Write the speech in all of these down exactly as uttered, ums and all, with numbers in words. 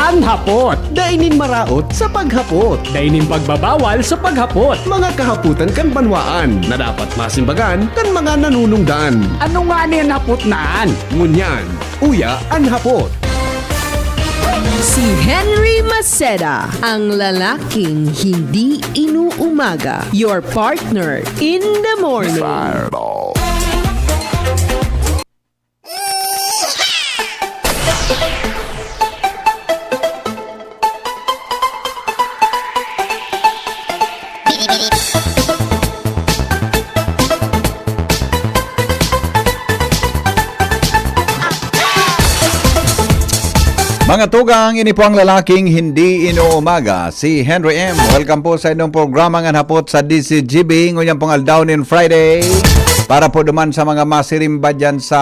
An hapot. Dai nin maraot sa paghapot. Dai nin pagbabawal sa paghapot. Mga kahapotan kan banwaan na dapat masimbagan kan mga nanunungdan. Ano ngani an hapot na an? Ngunyan, uya an hapot. Si Henry Maceda, ang lalaking hindi inuumaga. Your partner in the morning. Mga tugang, ini po ang lalaking hindi inuumaga, si Henry M. Welcome po sa inyong programa ngan hapot sa D C G B. Ngunyan pong aldaw nin Friday. Para po duman sa mga masirimba dyan sa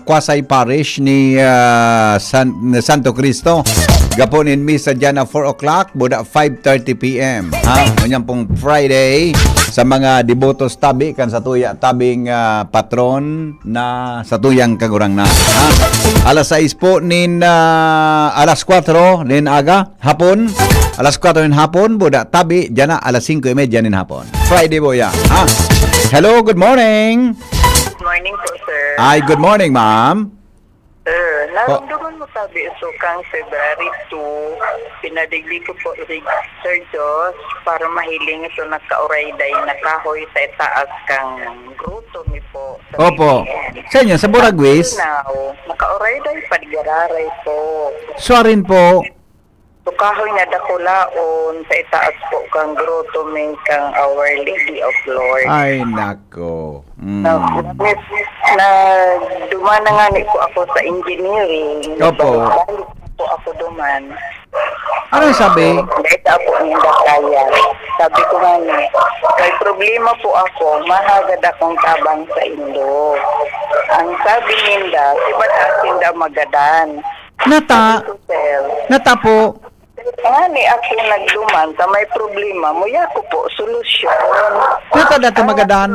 Quasay Parish ni, ah, San-, ni Santo Cristo. Gapo nin misa dyan na four o'clock, buda five thirty P M. Ha? Ngunyan pong Friday, sa mga debotos tabi, kan satuya tabing, ah, patron na satuyang Kagurangnan. Ha? Alas sais po nin, ah, alas kwatro nin aga, hapon. Alas kwatro nin hapon, buda tabi, dyan na, alas singko y media nin hapon. Friday po yan. Ha? Hello, good morning. Good morning po, sir. Ay, good morning, ma'am. Sir, Po. Narumduman mo sabi, so, kang February two, pinadigdi ko po si Sir Diyos para mahiling ito nagkaurayday na kahoy sa itaas kang gruto mi po sa Opo. P B N. Sa inyo, sa Buragwis? Now, nakaurayday, padigararay po. Swarin po. So, kahoy na dakulaon sa itaas po kang groto mi kang Our Lady of Lourdes. Ay, nako. Mm. Na, na, duman na nga ni po ako sa engineering. Opo. Nagbalik-balik po ako duman. Anong sabi? Dahil sa po ninda kaya. Sabi ko nga ni, may problema po ako, mahagad akong tabang sa indo. Ang sabi ninda, si Bata Sinda magadan. Nata, Sabi ko, sir, nata po. Nga ni ako nagduman sa may problema, muya ko po, solusyon. Nata dato Ang magadan.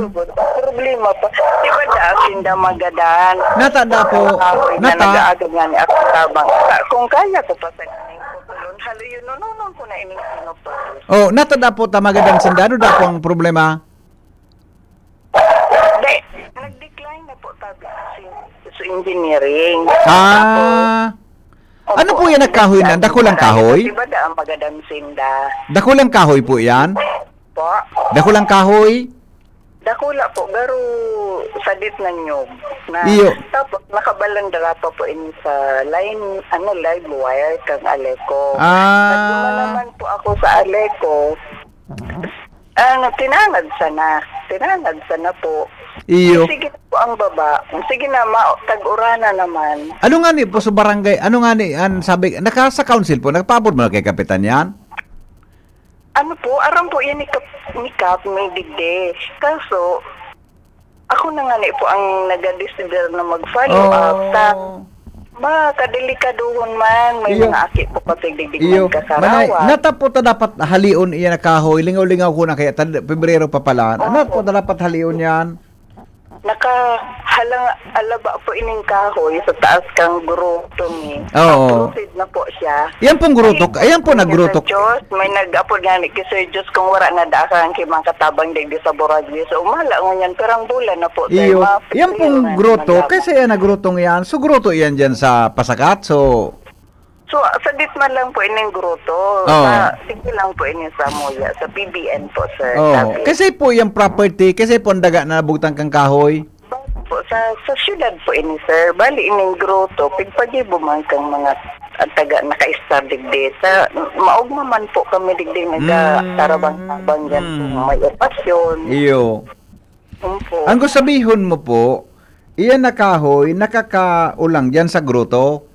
Problema pa. Di ba da sinda magadan? Nata da po. Ako na Nata. Nag-aagad nga ni ako tabang. Sa, kung kaya ko pa sa ining putulon, halo yun, nununon ko na ining sinupol. Oh, nata da po ta magadan sinda. Ano da po ang problema? Di, nag-decline na po tabi sa, sa engineering. Ah. Tapos, Ano opo, po yan, nagkahoy na? Dakulang kahoy? Di ba da ang magadan sinda? Dakulang kahoy po yan? Po? Dakulang kahoy? Dakula po, garo sadit na nyog. Na, Iyo. Tapos, nakabalandra pa po ini sa line, ano, live wire kang Aleco. Ah. Nagduma naman po ako sa Aleco. Ano, tinanad sana. Tinanad sana po. Iyo. Sige na po ang baba. Sige na, ma-, tag-urana naman. Ano nga ni po sa barangay? Ano nga ni, an sabi, naka sa council po, nagpaabot mo na kay kapitan yan? Ano po, aram po yan ni Kap-, ni Kap, may digdi. Kaso, ako na nga ni po ang nagadesider na mag-follow up. Oh. Ta, ba, kadelikadohon man, may Iyo. Mga aki po kasi digdig Iyo. Nagkakarawan. Manay, nata po ta dapat halion iyan na kahoy. Lingaw-lingaw ko na kaya, tad-, Pebrero pa pala. Opo. Nata po ta dapat halion yan. Nakahala-, alaba po ining kahoy sa taas kang groto ni. Oo. Proceed na po siya. Yan pong groto, Ay, ayan po, naggroto. Sa Diyos, may nag-apod nga ni kay Sir Diyos kung wala na daakang kay mga katabang digdi sa Boragli. So, umala ngunyan, pirang bulan na po, sir. Iyo, Mga yan pong Pebrero na groto, naglaban. Kasi yan na grotong yan. So, groto yan dyan sa Pasakat. So, So, sadit man lang po ining groto. Oo. Sa, sige lang po ini sa muya, sa P B N po, sir. Oo. Sabi. Kasi po yung property, kasi po ang daga na nabugtang kang kahoy. Po, sa, sa syudad po ini, sir. Bali, ining groto, pigpagibo man kang mga, ang taga nakaistar digdi. Sa, maugma man po kami digdi, Mm, nagtarabang-tabang dyan po, mm. May okasyon. Iyo. Opo. Ang gusto sabihon mo po, iyan na kahoy, nakakaulang dyan sa groto?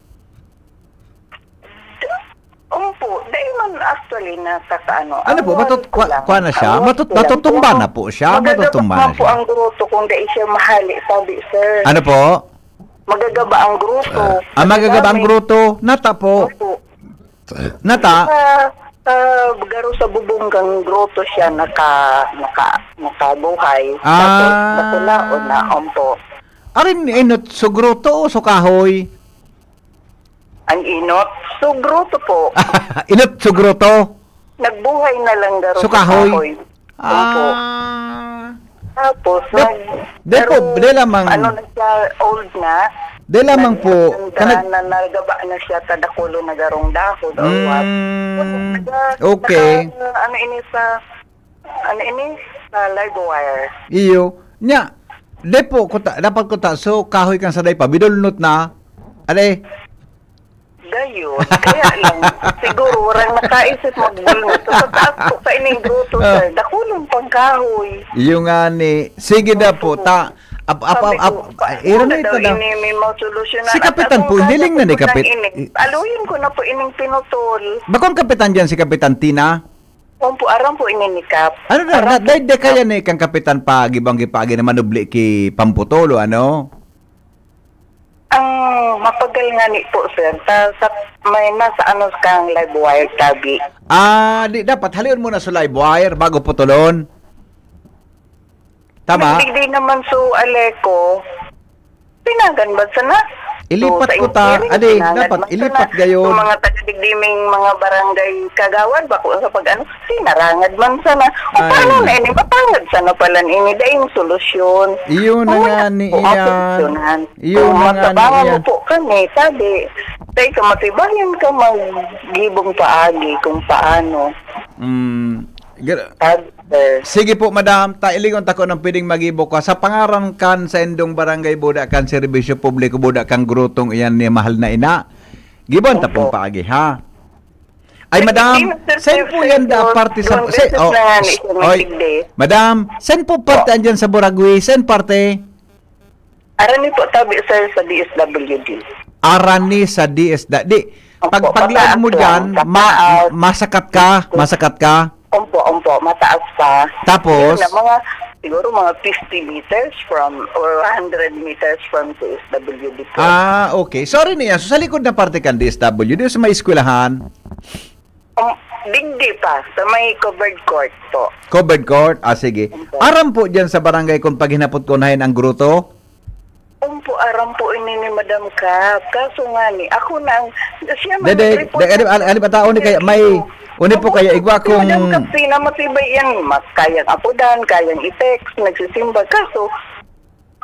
Opo, dahil man actually nasa kaano, Ano ang po, wall matut-, ko kwa-, lang, kwa na siya? ang wall Matut-, ko lang matutumba po. na po siya? Magagabak Matutumba man na po siya? ang groto kung dahil siya mahali, sabi, sir. Ano po? Magagaba ang groto. Ah, magagaba ang Magagamit. groto. Nata po. Opo. Nata? Sa, sa, garo sa bubong kang groto siya naka-, naka-, nakabuhay. Ah. Tapos, nakulaon na, ompo. Arin, inot, so groto o so kahoy? Ang inot, so groto po. Inot, so groto? Nagbuhay na lang garo So, sa kahoy? kahoy. Opo. Ah. Tapos, De-, nag-, de po, pero, de lamang. ano na siya, old na. De lamang Nag-, po, nagdara kanag- na, nagaba na siya, tadakulo na garong dahon or what. Mm, Naga-, okay. naka-, ano ini sa, ano ini, sa live wire. Iyo. Nya, de po, kuta, dapat kuta, so, kahoy kan saday pa, bidolnot na. Ade? Dayon. Kaya lang, siguro, warang nakaisip magbulnot. Sa taas po, kaining groto, Ah. sir. Dakulon pang kahoy. Iyo nga ni. Sige na po, Opo. ta, ap, ap, Sabi ap, ko, ap, "Paano iro na na ito daw daw." ini may masolusyonan? Si At Kapitan akong po, hiling na ni kaya ko Kapit-, lang ini. Aluhin ko na po ining pinutol. Bakong Kapitan dyan si Kapitan Tina? Opo, aram po ini ni Kap. Ano na, Aram na, po dahil di kaya ni kang Kapitan pagi bang gipaagi na manubli ki pamputol o ano? Ang mapagal nga ni po, sir, ta, sa, may nasa ano kang live wire tabi. Ah, di dapat halion mo na sa live wire bago putulon. Tama? Nagdigdi naman so Aleco, tinagan ba sana? Ilipat So, sa ko ta, interior, adi, tinagan dapat man ilipat sana. gayon. Yung mga taga-digdiming mga barangay kagawad, bako sa pag-ano, tinarangad man sana. O Ay. paano na ini? Matangad sana pala ini. Dahil yung solusyon. Iyon na Kung nga wala ni po, iyan. solusyonan. Iyon Kung na nga ni matabangan iyan. mo po kami, sabi, tayo ka matibayan ka maggibong paagi kung paano. Mm. Gra- Sabi, sir. Sige po, madam. Ta, ilingon ta ko nang pwedeng magibo ka. Sa pangaran kan sa indong barangay, buda kan serbisyo publiko, buda kan grotong iyan ni mahal na ina. Gibuan ta pong Opo. paagi, ha? Ay, Nag-, madam, hindi na, sir, saan po sir, yan da sir, parte sa, limang sa, beses oh, na nga ni s-, siya oy, nagdigdi. Madam, saan po parte Po. andyan sa Boragwi? Saan parte? Arani po tabi, sir, sa D S W D. Arani sa D S W D. Pag, Opo, paglaag pataas mo lang, dyan, ma-, pataas. masakat ka, masakat ka. Opo, opo, mataas pa. Tapos? Yun na, mga, siguro mga fifty meters from, or hundred meters from D S W D po. Ah, okay. Sorry niya. So, sa likod na parte kan D S W D, sa may eskwelahan? Um, digdi pa, sa may covered court po. Covered court? Ah, sige. Opo. Aram po dyan sa barangay kung paghinapot ko na ang gruto? Opo, aram po ini ni Madam Kap. Kaso nga ni, ako na ang, siya man Dede, nag-report de, ano, ng ano, ano ba tao ni kaya may, Opo, uni po kaya igwa si Madam kung Kap, sina matibay yan. Mas kayang apodan, kayang i-text, nagsisimba. Kaso,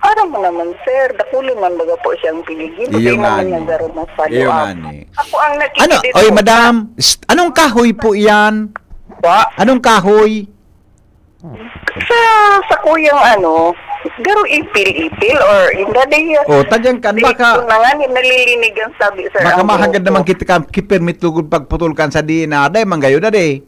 aram mo naman, sir, dakulon man baga po siyang pinigibo. Iyo Di nga naman ni. nagkaroon ng follow-up. Iyo nga ni. Ako ang Ano? nakikita Oy, ko. madam, shh, anong kahoy po iyan? Pa? Anong kahoy? Sa, sa kuyang ano, garo ipil-ipil or hindi, di, Oh, tadyan kan, di, baka, ito na nga, ni, nalilinig ang sabi, sir, baka ang mahagad buhok naman ko. kita ka, kipirmit lugod pagputol kan sa D N R, dahil man gayo na, di.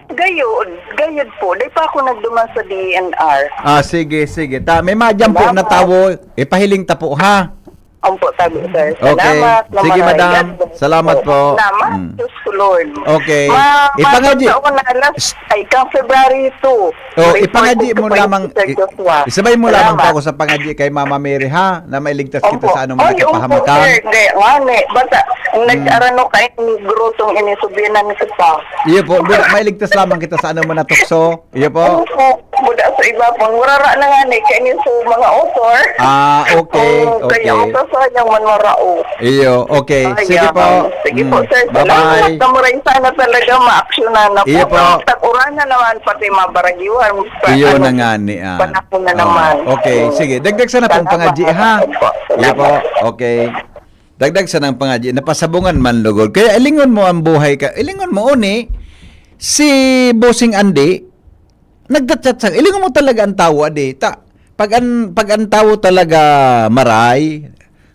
Gayod, gayod po. Dahil pa ako nagduman sa D N R. Ah, sige, sige. Ta, may madyan po na Salamat. tawo, ipahiling ta po, ha? Opo, sabi, sir. Okay. Salamat na Sige, maray. madam. God bless Salamat po. po. Salamat, Mm. Diyos ko, Lord. Okay. Ma-, Ipangadyi. ma-, sa una, last, Shh. ay, kang February two. Oh, Report ipangadyi ko mo po lamang, si Sir i-, Joshua. isabay mo lamang Salamat. pa ako sa pangadyi kay Mama Mary, ha? Na mailigtas kita Opo. sa anumang Ay, opo, kapahamakan. sir. Kaya nga, ne, basta, ang Mm. nag-arano kayo, grotong ini, subinan ko pa. Iyo po, bu-, mailigtas lamang kita sa anumang natukso. Iyo po. Opo, buda sa iba po. Murara na nga ni, kaya niyo sa mga author. Ah, okay, Oo, kaya okay. ako sa sayang man marao. Iyo, okay. Sige Sayang. po. Sige po, Mm, sir. bye-bye. Salamat na maray sana talaga maaksyonan na Iyo po. po. Tag-uran na naman, pati mabaragiwan. Pa-, Iyo ano, na nga ni, ah. panahon na Oh, naman. okay. Mm. Sige. Dagdag sana pong Salamat. pangadyi, ha? Opo. Iyo po. Salamat. Okay. Dagdag sana ang pangadyi. Napasabungan man lugod. Kaya ilingon mo ang buhay ka. Ilingon mo, uni, si Bossing Andy, nagchat-chat sa, ilingon mo talaga ang tawo, adi. Ta, pag an, pag ang tawo talaga maray,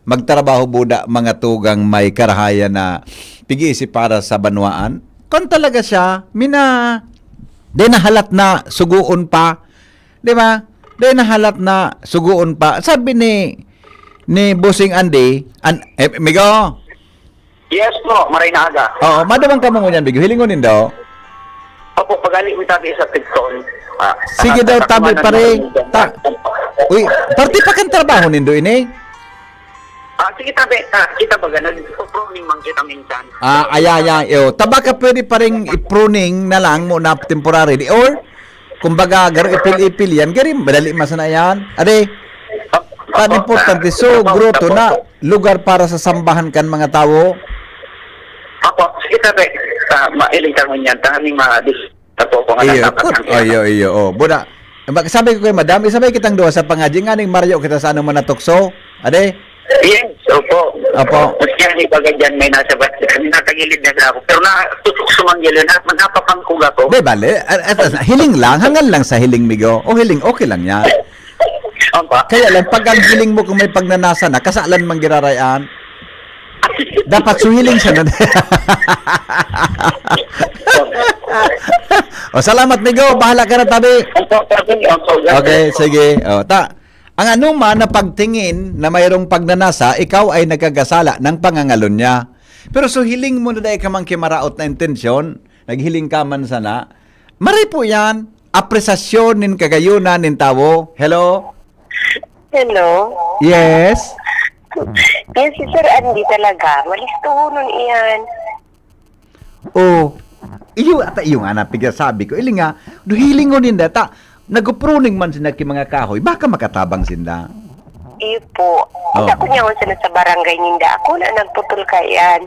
magtrabaho buda, mga tugang may karahayan na pig-iisip para sa banwaan, kung talaga siya, mina, di nahalat na sugoon pa, di ba? Di nahalat na sugoon pa. Sabi ni, ni Bossing Andy, an, eh, Migo, Yes po, maray na aga. Oo, madumang kamo ngunyan, Bigo. Hilingon nindo. Opo, pagali mo tabi sa Pigton. Ah, Sige sa daw, tabi, katakumanan pare. ng Ta-, uy, parte pa kan trabaho nindo ini? Ah, sige, tabi. Ah, kita baga, nag-pruning man kita minsan. Ah, ayan, ayan. Yo, ta baka pwede pa rin i-pruning na lang muna temporary. Di, or, kumbaga, garo ipil-ipil yan. Gari, madali masana yan. Ade, Opo. tan importante, so, Opo, groto opo, na. opo. lugar para sa sambahan kan mga tawo? Apo, sige, tabi. Ah, mailing ka ngunyan, tanganing ma-, dis-, apo, kung ano Iyo, dapat kut-, ang iyo, iyo, oh. Buda, mag-, sabi ko kay madam, isabay kitang duwa sa pangadyi, nganing marayo kita sa ano man na tukso. Ade? Yes, opo. Apo. Mas yan, ibaga dyan, may nasa bat-, may natagilid na sa ako. Pero na, tutok sa manggilo, na, napapangkog ako. Di bale, at, at, at, hiling lang, hangan lang sa hiling, migo. O hiling, okay lang yan. Opo. Kaya lang, pag ang hiling mo kung may pagnanasa na, kasalan man girarayan. Dapat suhiling siya na. O, salamat, migo. Bahala ka na, tabi. Opo, tabi. Opo, God Okay, bless po. sige. O, ta, ang anuman na pagtingin na mayroong pagnanasa, ikaw ay nagkakasala ng pangangalon niya. Pero suhiling mo na dai ka man kimaraot na intensyon, naghiling ka man sana, mari po yan, apresasyon nin kagayunan nin tawo. Hello? Hello? Yes? Yes, si Sir Andy talaga. Malistuhonon iyan. Oh, iyo ata iyo nga na pigsasabi ko. Ili nga, duhilingon ninda ta. Nagupruning man sinda ki mga kahoy. Baka makatabang sinda. Iyo po. Oh. Ata kunyaon sana sa barangay ninda. Ako na nagputol kaiyan.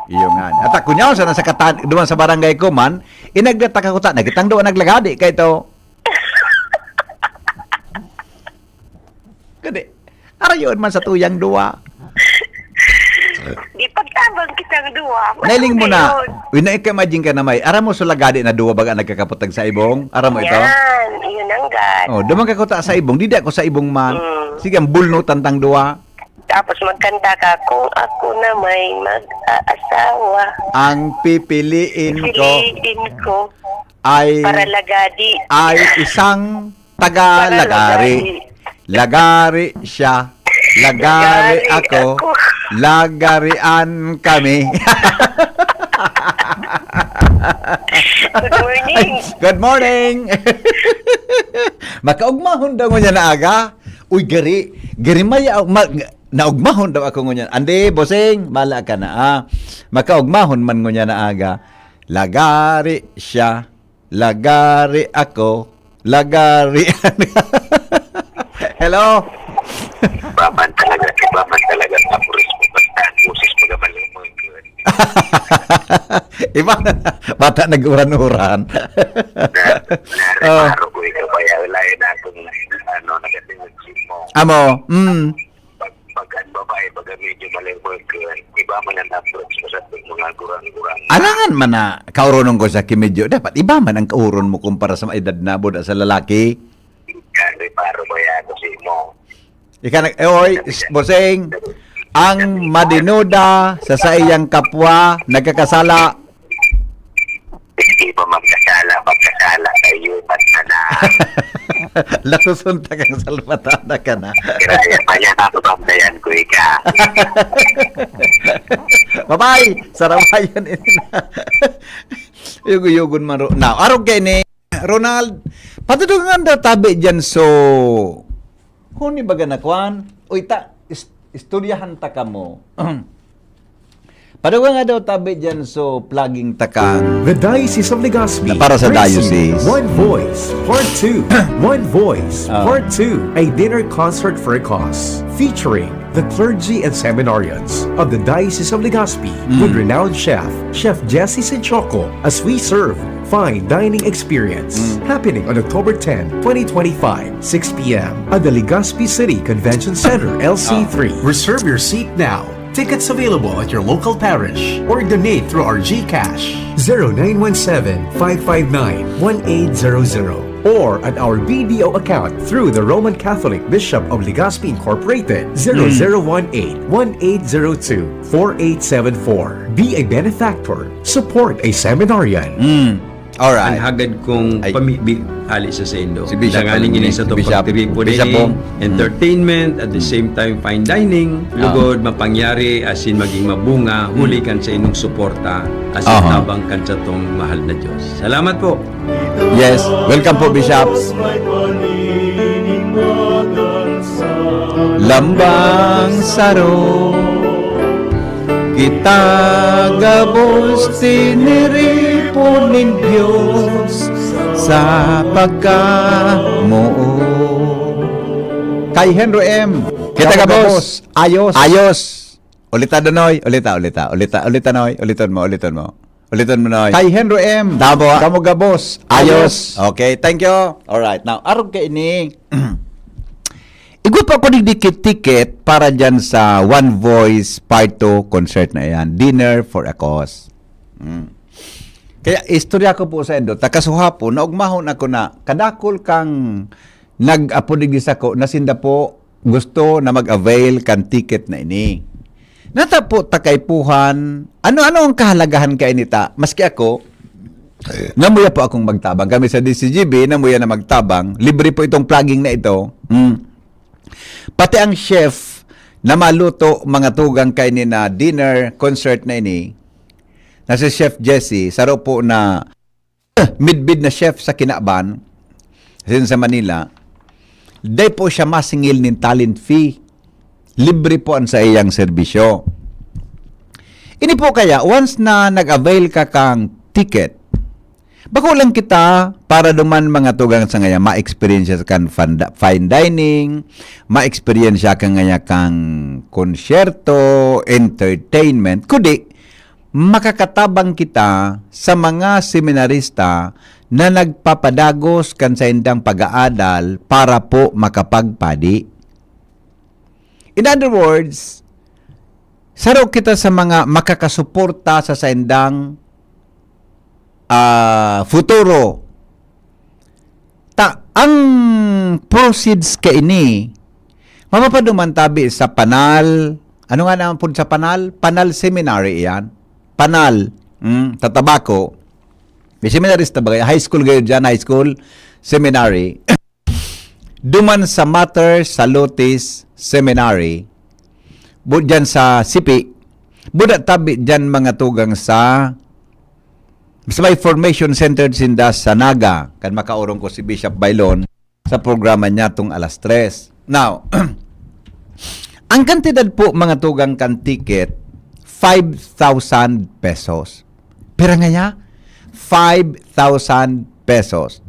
Iyo nga. Ata kunyaon sana sa katan-, duman sa barangay ko man, inagdatak ako ta, nagitang duwa naglagadi kay to. Kadi, arayon man sa tuyang duwa. Di pagtabang kitang duwa. Nailing mo na. Matulog. Uy, na-imagine ka na may. Aram mo, sulagadi na duwa baga nagkakaputag sa ibong? Aram mo ito? Yan, yun ang God. Oh, duman ka kuta sa ibong. Di, di ako sa ibong man. Mm. Sige, ang bulno tantang duwa. Tapos magkanta ka, "Kung ako na may mag-aasawa, Ang pipiliin ko piliin ko ay, para lagadi." ay isang taga Para Lagari. Lagari. Lagari siya. Lagari Lagari ako. ako. Lagarian kami. Good morning. Ay, good morning. Makaugmahon daw ngunyan na aga. Uy, gari. Gari maya, ma-, naugmahon daw ako ngunyan. Andi, bossing, bala ka na, ah. Makaugmahon man ngunyan na aga. Lagari siya. Lagari ako. Lagari. Hello? Iba man talaga, iba man talaga ang puris mo, basta ang boses mo naman yung mga good. Iba na, bata nag-uran-uran. Na, na, Oh. reparo ko ikaw, kaya wala yun na akong, ano, nagatingog mo. Amo, mm. Pag, pag ang babae, pag ang medyo malay mo, good, iba man ang approach mo sa mga gurang-gurang. Alangan man na kauronon ko sa kimedyo, dapat iba man ang kauron mo kumpara sa mga edad na buda sa lalaki. Kaya reparo ko yan, kasi mo. Ika nag-, eh, oy, s-, bossing, ang madinuda sa saiyang kapwa, nagkakasala. Hindi pa magkasala, magkasala kayo, ba't na na? Latuson ta kang salbatana ka na. Kaya, kaya ako, bantayan ko ika. Bye-bye! Sarawayan ini na. Yugo-yugon man ro-, now, arog kayo ni Ronald, patutungan daw tabi dyan, so, huni baga na kwan? Uy, ta, is-, istoryahan ta kamo. Padugang nga daw tabi dyan, so, plaging takang The Diocese of Legazpi na para sa brings you diocese. One Voice, Part two. One Voice, Ah. Part two, a dinner concert for a cause, featuring the clergy and seminarians of the Diocese of Legazpi Mm. with renowned chef, Chef Jesse Sinchoco, as we serve fine dining experience Mm. happening on October ten, twenty twenty-five, six p m at the Legazpi City Convention Center, L C three. Ah. Reserve your seat now. Tickets available at your local parish or donate through our GCash. Zero nine one seven, five five nine, one eight zero zero or at our B D O account through the Roman Catholic Bishop of Legazpi Incorporated, Mm. zero zero one eight, one eight zero two, four eight seven four. Be a benefactor. Support a seminarian. Mm. Alright. Ang hagad kong Ay. pami-, bi-, ali sa saindo. Si Bishop Danganing po, ini sa Bishop, pagtiripon Bishop po. Entertainment, at the Mm. same time, fine dining. Ah. Lugod, mapangyari, asin maging mabunga, Mm. huli kan sa inyong suporta, asin Aha. tabang kan sa tong mahal na Diyos. Salamat po. Yes. Welcome po, Bishop. Lambang saro. Kita gabos tiniripon nin Dios sa pagkamoot. Kay Henry M. Kita gabos. Ayos. Ayos. Ulita, Donoy. Ulita, ulita. Ulita, ulita, Noy. Uliton mo, uliton mo. Uliton mo, Noy. Kay Henry M. Tama. Kamo gabos. Ayos. Okay, thank you. All right. Now, arog ka ini. Igwa pa ako digdi ki ticket para dyan sa One Voice Part two concert na yan. Dinner for a Cause. Mm. Kaya istorya ko po sa indo, takasuha po, naugmahon ako na kadakol kang nag-apo digdi sako na sinda po gusto na mag-avail kan ticket na ini. Nata po takaipuhan, ano-ano ang kahalagahan kaini ta? Maski ako, namuya po akong magtabang. Kami sa D C G B, namuya na magtabang. Libre po itong plugging na ito. Mm. Pati ang chef na maluto, mga tugang kaini na dinner concert na ini, na si Chef Jesse, saro po na midbid na chef sa Kinaban, asin sa Manila, dai po siya masingil nin talent fee. Libre po ang sa iyang serbisyo. Ini po kaya, once na nag-avail ka kang ticket, bako lang kita para duman, mga tugang, sa ngaya ma-experience kan fanda- fine dining, ma-experience ka ngaya kang konsyerto, entertainment, kundi makakatabang kita sa mga seminarista na nagpapadagos kan saindang pag-aadal para po makapagpadi. In other words, saro kita sa mga makakasuporta sa saindang, ah, futuro. Ta, ang proceeds kaini, mapapaduman tabi sa Panal, ano nga naman po sa Panal? Panal Seminary iyan. Panal, mm, Tatabaco. May seminarista ba kayo? High school kayo dyan, high school, seminary. Duman sa Mater Salutis Seminary, bu- dyan sa Sipi, buda tabi dyan, mga tugang, sa, sa may formation center sinda sa Naga, kan makaurong ko si Bishop Bailon sa programa niya tong alas tres. Now, ang kantidad po, mga tugang, kan ticket, five thousand pesos. Pira ngaya? Five thousand pesos.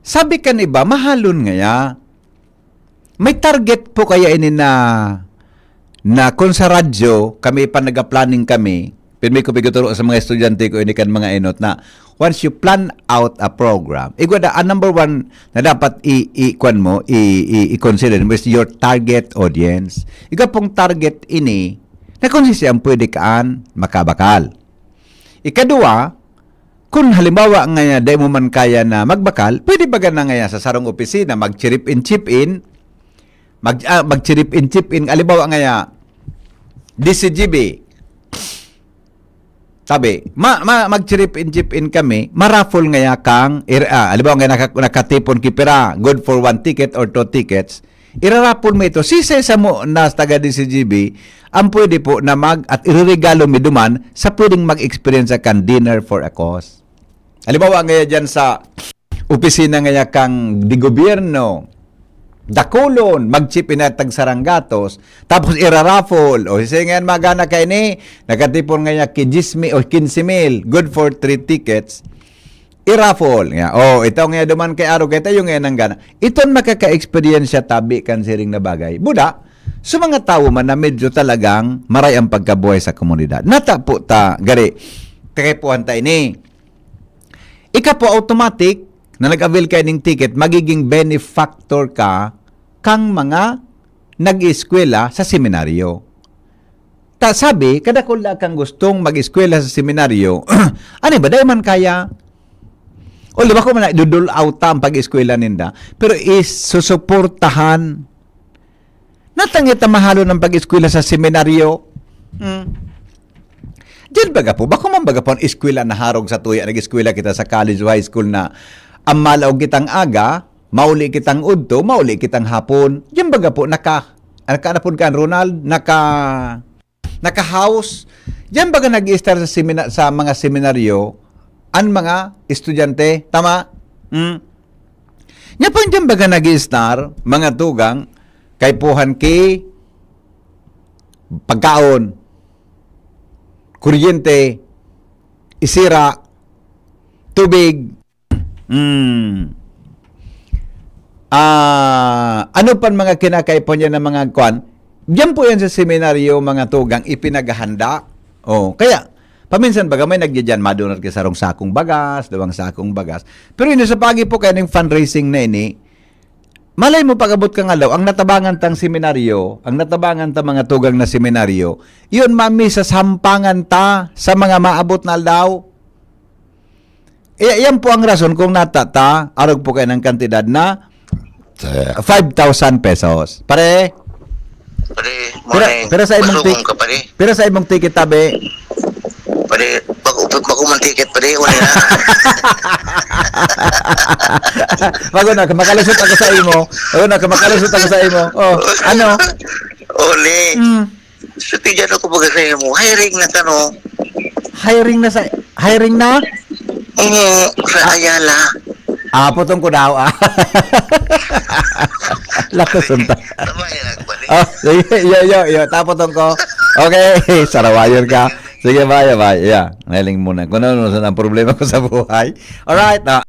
Sabi kan iba, mahalon ngaya. May target po kaya ini na, na kung sa radyo, kami pa nagaplanning kami, pirmi ko piguturo sa mga estudyante ko, ini kan mga enot na, once you plan out a program, igwa da, ang number one na dapat i, i, kwan mo, i, i, i-consider mo is your target audience. Igwa pong target ini, na kung sisiyang pwede kaan makabakal. Ikadua, kung halimbawa ngaya dai mo man kaya na magbakal, pwede baga na ngaya sa sarong opisina, mag-chirip in, chip in, mag, ah, mag-chirip in, chip in, halimbawa ngaya, D C G B, sabi, ma, ma, mag-chirip in, chip in kami, ma-raffle ngaya kang, ir, ah, halimbawa ngaya naka-, nakatipon ki pira, good for one ticket or two tickets, irarapol mo ito. Sisay samo na taga D C G B ang pwede po na mag-, at ireregalo mi duman sa pwedeng mag-experience sa kan dinner for a cause. Halimbawa, ngaya dyan sa opisina ngaya kang di gobyerno, dakulon, mag-chip in at tagsarangatos, tapos irarapol. O, sisay ngayon magana kaini, nakatipon ngaya ki diyes mil o quince mil, good for three tickets. I-raffle nga. Oh, ito nga duman kay Aro, kay tayo nga nanggana. Iton makaka-experience siya tabi kan siring na bagay. Buda, sa mga tawo man na medyo talagang maray ang pagkabuhay sa komunidad. Nata po ta, gari, kakapuhan ta ini. Ika po automatic na nag-avail ka ning ticket, magiging benefactor ka kang mga nag-eskwela sa seminaryo. Ta sabi, kadakul na kang gustong mag-eskwela sa seminaryo, ano ba, dai man kaya? O, di ba, kung man, idudul out ang pag-eskwela ninda, pero is susuportahan. Natangit na mahalon ang pag-eskwela sa seminaryo. Hmm. Diyan baga po, bako man baga po ang eskwela na harog sa tuya, nag-eskwela kita sa college o high school na ang malaog kitang aga, mauli kitang udto, mauli kitang hapon. Diyan baga po, naka, naka, ano po ka, Ronald? Naka, naka-house. Diyan baga nag-i-start sa semina-, sa mga seminaryo, ang mga estudyante. Tama? Hmm? Nya pa diyan baga nag-i-start, mga tugang, kaipuhan ki pagkaon, kuryente, isira, tubig. Mm. Ah, ano pan mga kinakaipuhan niya ng mga kwan? Diyan po yan sa seminaryo, mga tugang, ipinaghahanda. Oh, kaya, paminsan baga may nagdidiyan, madunot ka sarong sakong bagas, duwang sakong bagas. Pero yun, sa pagi po kayo ng fundraising na ini, malay mo, pag-abot kang aldaw, ang natabangan tang seminaryo, ang natabangan ta mga tugang na seminaryo, yun, mami, sa sampangan ta sa mga maabot na aldaw. Iya, iyan po ang rason kung natata, arog po kayo ng kantidad na five thousand pesos. Pare, Pare, pira, morning. Pira sa imong Basugong tik-, ka, pare. Pira sa imong ticket, tabi. Pare, bako, bako man ticket, pare. Wala na. Bago na, makalusot ako sa imo. Bago na, makalusot ako sa imo. Oh, ano? Ole. Mm. So, tiyan ako baga sa imo. Hiring na ka, no? Hiring na sa, hiring na? Oo, sa Ayala. Ah, putong ko daw, ah. Lakas unta. Tama yan, pare. Oh, sige, yo, yo, yo. Tapos ko. Okay, sarawayon ka. Sige, bye, bye. Yeah, nailing muna. Kung ano, ano ang problema ko sa buhay. Alright, ah.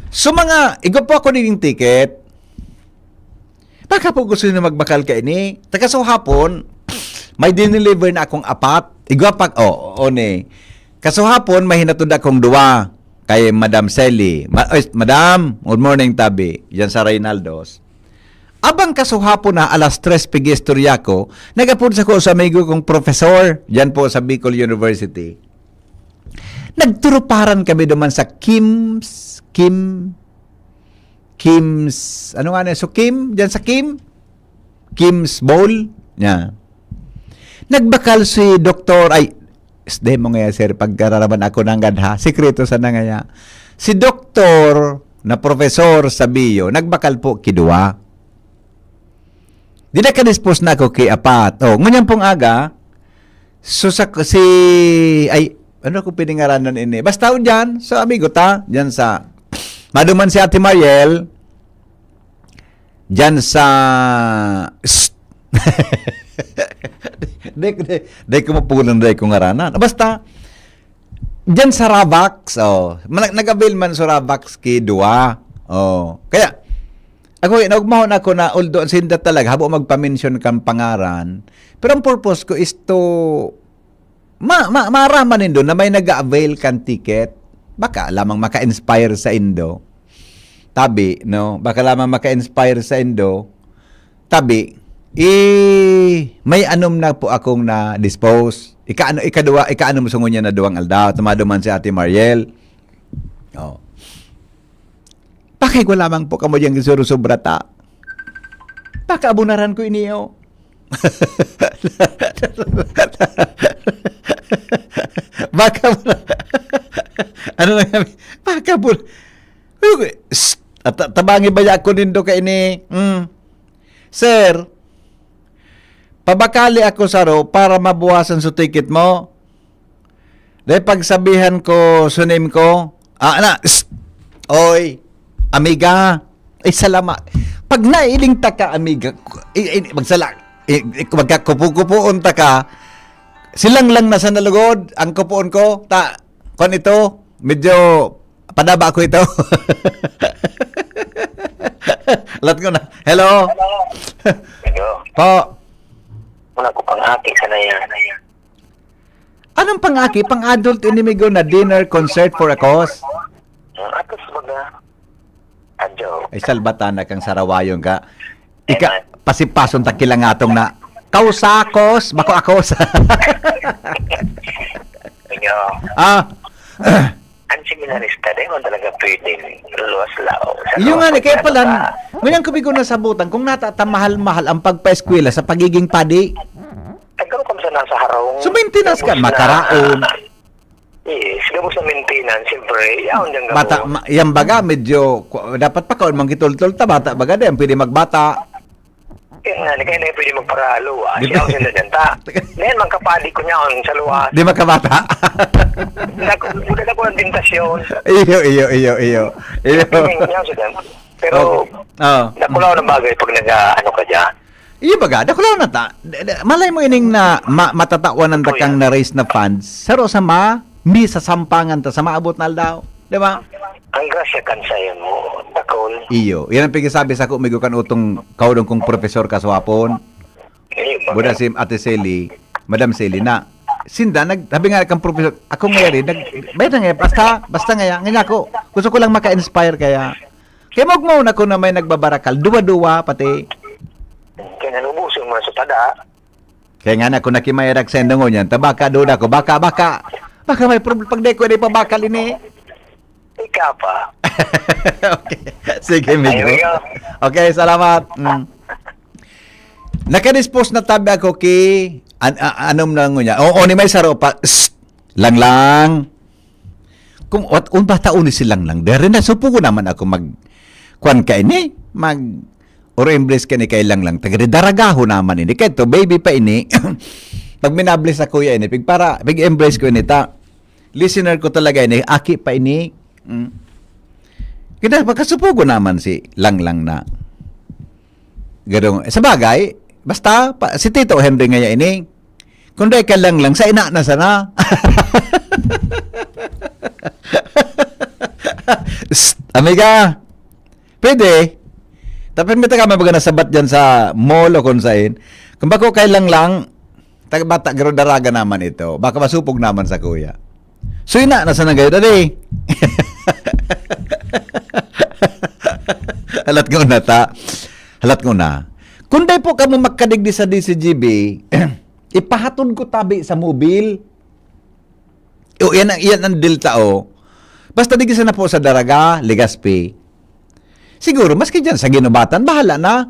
So, mga, igwa po ako din yung ticket. Baka po gusto nyo magbakal ka ini. Taga sa hapon, may dineliver na akong apat. Igwa pa, oh, oh, ni. Kasuhapon, may hinatod akong duwa kay Madam Sally. Ma- ay, Madam, good morning, tabi. Yan sa Reynaldos. Abang kasuhapon na alas tres, pigistorya ko, nag-apod sa ko sa amigo kong professor, dyan po sa Bicol University. Nagturuparan kami duman sa Kim's, Kim, Kim's, ano nga na, so Kim, dyan sa Kim, Kim's Bowl, niya. Nagbakal si doktor, ay, isde mo nga, sir, pagkararaman ako ng gadha, sikreto sana nga niya. Si doktor na profesor sa Bio, nagbakal po kidua. Di na kadispos na ako ki apat. Oh, ngunyan pong aga, so sa, si, ay, ano ko piningaranan ini? Basta o dyan, sa amigo ta, dyan sa, maduman si Ate Mariel, dyan sa, di, di, di ko mapulang, di ko ngaranan. Basta, dyan sa Ravax, oh, manag- nag-avail man sa Ravax ki duwa. Oh, kaya, ako, naugmahon ako na, although sinda talaga, habo magpa-mention kang pangaran, pero ang purpose ko is to, ma, ma, maraman nindo na may nag-avail kan ticket. Baka lamang maka-inspire sa indo. Tabi, no? Baka lamang maka-inspire sa indo. Tabi, eh, may anom na po akong na-dispose. Ika-ano, ikadwa, ika-ano mo sa ngunyan na duwang aldaw. Tumado man si Ate Mariel. Oh. Pakigwa lamang po kamo diyang gisurusubra ta. Pakaabunaran ko ini, oh. Baka mo na. Ano lang kami? Baka mo na. Tabangi ba ako nindo ka ini? Mm. Sir, pabakali ako saro para mabuwasan sa ticket mo. Dahil pagsabihan ko, sunim ko, ah, na, shh, oy, amiga, ay, salamat. Pag nailing ta ka, amiga, i, i, magsala, i, i, magkakupo-kupoon ta ka, silang lang nasa nalugod, ang kupoon ko, ta, kwan ito, medyo padaba ko ito. Lat ko na. Hello? Hello. Po. Wala ko pang aki sa na yan. Anong pang-aki? Pang-adult ini, migo, na dinner concert for a cause? Ang atos baga. Adyo. Ay, salbatan na kang sarawayon ka. Ika, pasipason ta kilangatong na, kausakos, bako akos. Inyo, Ah, ang seminarista, di mo talaga pwede luwas lao. Iyo nga ni, kaya pala, ngunyan ko bigo nasabutan kung natatamahal-mahal ang pagpaeskwela sa pagiging padi. Tagaw ka sa nasa harong. So, maintenance ka, Tapos na- makaraon. Yes, gabos na maintenance, siyempre, yaon dyan gabos. Bata, ma, yan baga, medyo, ku- dapat pa kaon, manggitultol ta, bata baga din, pwede magbata. Kaya nga, kaya na pwede magparalo, ah. Di- Siya ang sinda dyan, ta. Ngayon, magkapadi ko niya ang sa luwas. Di makabata. Nag-, nag-, nag-, ang tentasyon. Iyo, iyo, iyo, iyo. Iyo. Ngayon, siya dyan. Pero, Oh. nakulaw ng bagay pag nag-, ano ka dyan. Iyo baga, dakulaw na ta. D- d- Malay mo ining na ma- matatawan ng dakang na raise na funds. Saro sa ma, mi sa sampangan ta sa maabot na aldaw. Di ba? Ang grasya kan sa iyo mo, dakol. Iyo. Yan ang pigisabi sa ko, migo kan utong kaudong kong profesor kaswapon. Buda si Ate Sally, Madam Sally na. Sinda, nag, sabi nga kang professor, ako nga rin, nag, bayad na nga, basta, basta nga yan, nga ako, gusto ko lang maka-inspire kaya. Kaya magmaon ako na may nagbabarakal, duwa-duwa pati. Kaya nga nubusin mo sa tada. Kaya nga na, kung nakimayarak sa indongon yan, tabaka, duda ko, baka, baka, baka may problem, pag di ko, di pa bakal ini. Ika pa. Okay. Sige, amigo. Okay, salamat. Mm. Nakadispose na tabi ako ki an, a, anom na ngunyan. Oo, ni may saro pa. Sst! Langlang. Kung, at, un bata uni si Langlang. Dere na, supo ko naman ako mag, kwan ka ini, mag, or embrace ka ni kay Langlang. Tagadi daragaho naman ini. Kaya to, baby pa ini. Pag minabless sa kuya ini, pig para, pig embrace ko ini, ta. Listener ko talaga ini. Aki pa ini. Mm. Kita, pagkasupo ko naman si Langlang na. Gadong, sa bagay, basta, pa, si Tito Henry ngaya ini, kung di ka lang lang, sa ina na sana. Psst, amiga, pwede. Tapos may taga mga nasabat dyan sa mall o kung saan. Kung bako kay lang lang, taga bata, garo daraga naman ito. Baka masupog naman sa kuya. So, ina na sana ngayon, adi. Halat ko na ta. Halat ko na. Kung dai po kamo magkadigdi sa D C G B, ipahatod ko tabi sa mobil. O, yan ang, yan ang Delta, o. Basta digdi sana po sa Daraga, Legazpi. Siguro, maski dyan sa Ginubatan, bahala na.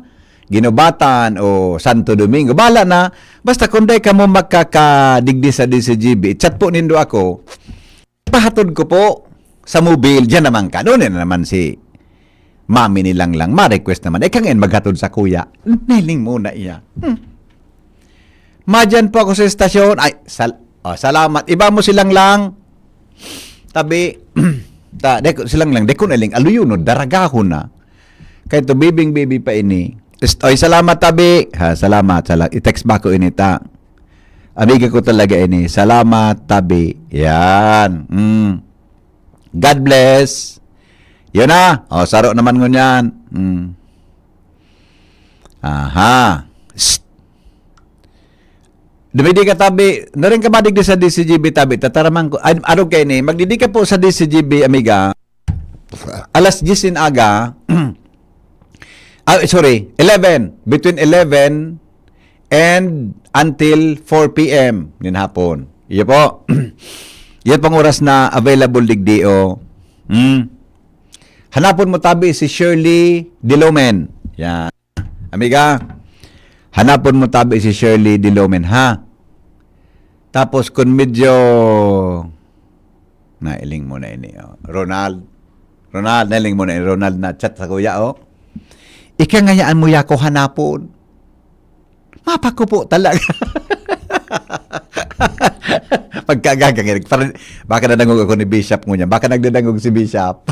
Ginubatan o Santo Domingo, bahala na. Basta kung dai kamo magkakadigdi sa D C G B, chat po nindo ako. Pahatod ko po sa mobil, dyan naman ka. Doon na naman si mami ni Langlang. Ma-request naman. Eh, kangin maghatod sa kuya. Nailing muna iya. Hmm. Madyan po ako sa estasyon. Ay, sal oh, salamat. Iba mo si Langlang. Tabi, ta, deko, si Langlang, deko na ling, aluyono, daragahon na. Kaya to, bibing-bibi pa ini. Est-, oy, salamat, tabi. Ha, salamat, salamat. I-text ba ko ini, ta? Amiga ko talaga ini. Salamat, tabi. Yan. Mm. God bless. Yun na. O, saro naman ngunyan. Mm. Aha. Psst. Dumidi ka, tabi. Naring ka madigdi sa D C G B, tabi. Tataraman ko. Ay, arog kayo ni. Magdidi ka po sa D C G B, amiga. Alas diyes in aga. Ah, sorry. Eleven. Between eleven and until four P M nin hapon. Iyo po. Yan pang oras na available digdi, o. Hmm. Hanapon mo tabi si Shirley Dilomen. Yan. Amiga, hanapon mo tabi si Shirley Dilomen, ha? Tapos kung medyo, nailing mo na ini, o. Ronald. Ronald, nailing mo na ini. Ronald na chat sa kuya, o. Ikangayaan mo yako hanapon. Mapakupo talaga. Pagkagagang, parang, baka nadangog ako ni Bishop ngunyan. Baka nagdadangog si Bishop.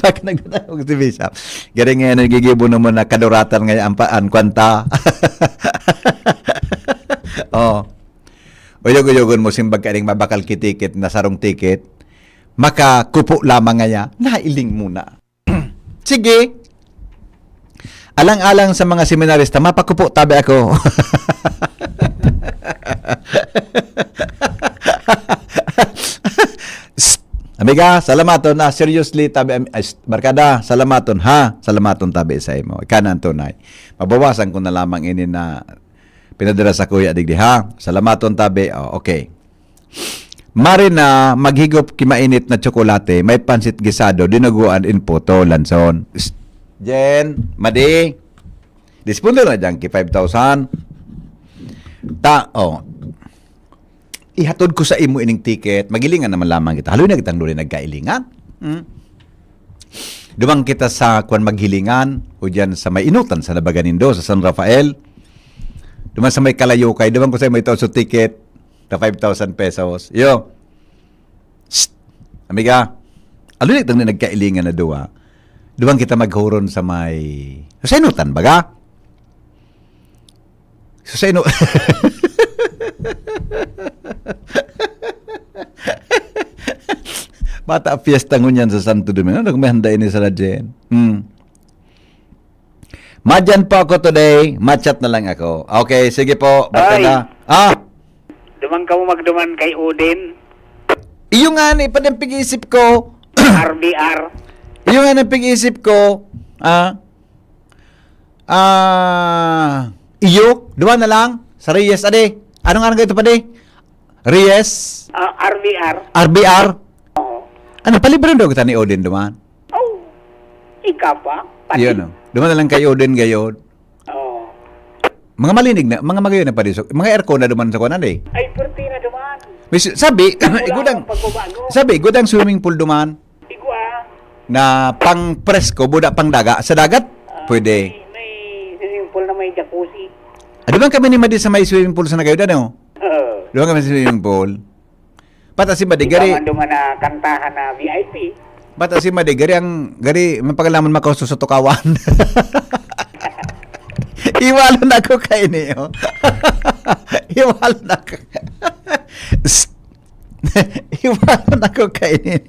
Baka nagdadangog si Bishop. Garing ngayon, nagigibo naman na kaduratan ngayon ang pa-, ang kwanta. Oh. Uyog-uyogon mo, simbag ka ning mabakal ki ticket na sarong ticket. Makakupo lamang ngaya. Nailing muna. Sige. Alang-alang sa mga seminarista, mapakupo tabi ako. Psst. Amiga, salamaton na. Seriously, tabi, am-, ay, psst, barkada, salamaton, ha? Salamaton tabi sa imo. Ika na ang tunay. Mabawasan ko na lamang ini na pinadala sa kuya digdi, ha? Salamaton tabi. Oh, okay. Mari na maghigop ki mainit na tsokolate, may pansit gisado, dinuguan in puto, lanson. Psst. Jen, Madi, dispondo na dyan ki five thousand. Ta, oh. Ihatod ko sa imo ining ticket, maghilingan naman lamang kita. Haloy na kitang luli nagkailingan. Hmm? Duman kita sa kwan maghilingan, o dyan sa may inutan sa Nabaganindo, sa San Rafael. Duman sa may Kalayokay, duman ko sa may tao sa ticket. Ta five thousand pesos. Yo. Psst. Amiga, alulit ang nagkailingan na duwa. Duwang kita maghuron sa may, sa inutan, baga? Sa inu-, Bata, fiesta ngunyan sa Santo Domingo. Ano kung may handa ini sa Radyen? Hmm. Madyan po ako today, ma-chat na lang ako. Okay, sige po, baka Ay. na. Ah, Duman ka mo magduman kay Odin. iyo nga ni, padang pag-iisip ko. R B R. Iyo nga ni pag-iisip ko. Ah, ah, iyo, duwa na lang. Sa Reyes, ade. Ano nga nang ito, pade? Reyes, Ah, R B R. R B R. Oo. Ano, palibre daw kita ni Odin duman? Oh, ikaw pa? Pati? Yun, no? Duman na lang kay Odin gayon. Oh. Mga malinig na, mga magayon na padi. So, mga aircon na duman sa kuwan, eh. Ay, perti na duman. May s- sabi, Wala igudang, nang pagbabago. sabi, igudang swimming pool duman Igwa. na pang presko, buda pang daga. Sa dagat, Ah, pwede. May, may swimming pool na may jacuzzi. Adi man kami ni Madi sa may swimming pool sa Nagayod, ano? Oh. Duman kami sa swimming pool. Pata si Madi, Ikaw gari, man duman na kantahan na V I P. pata si Madi, gari ang, gari, mapagalaman makaustos sa tukawan. Iwalon ako kaini, oh. Iwalon ako. Psst. Iwalon ako kaini.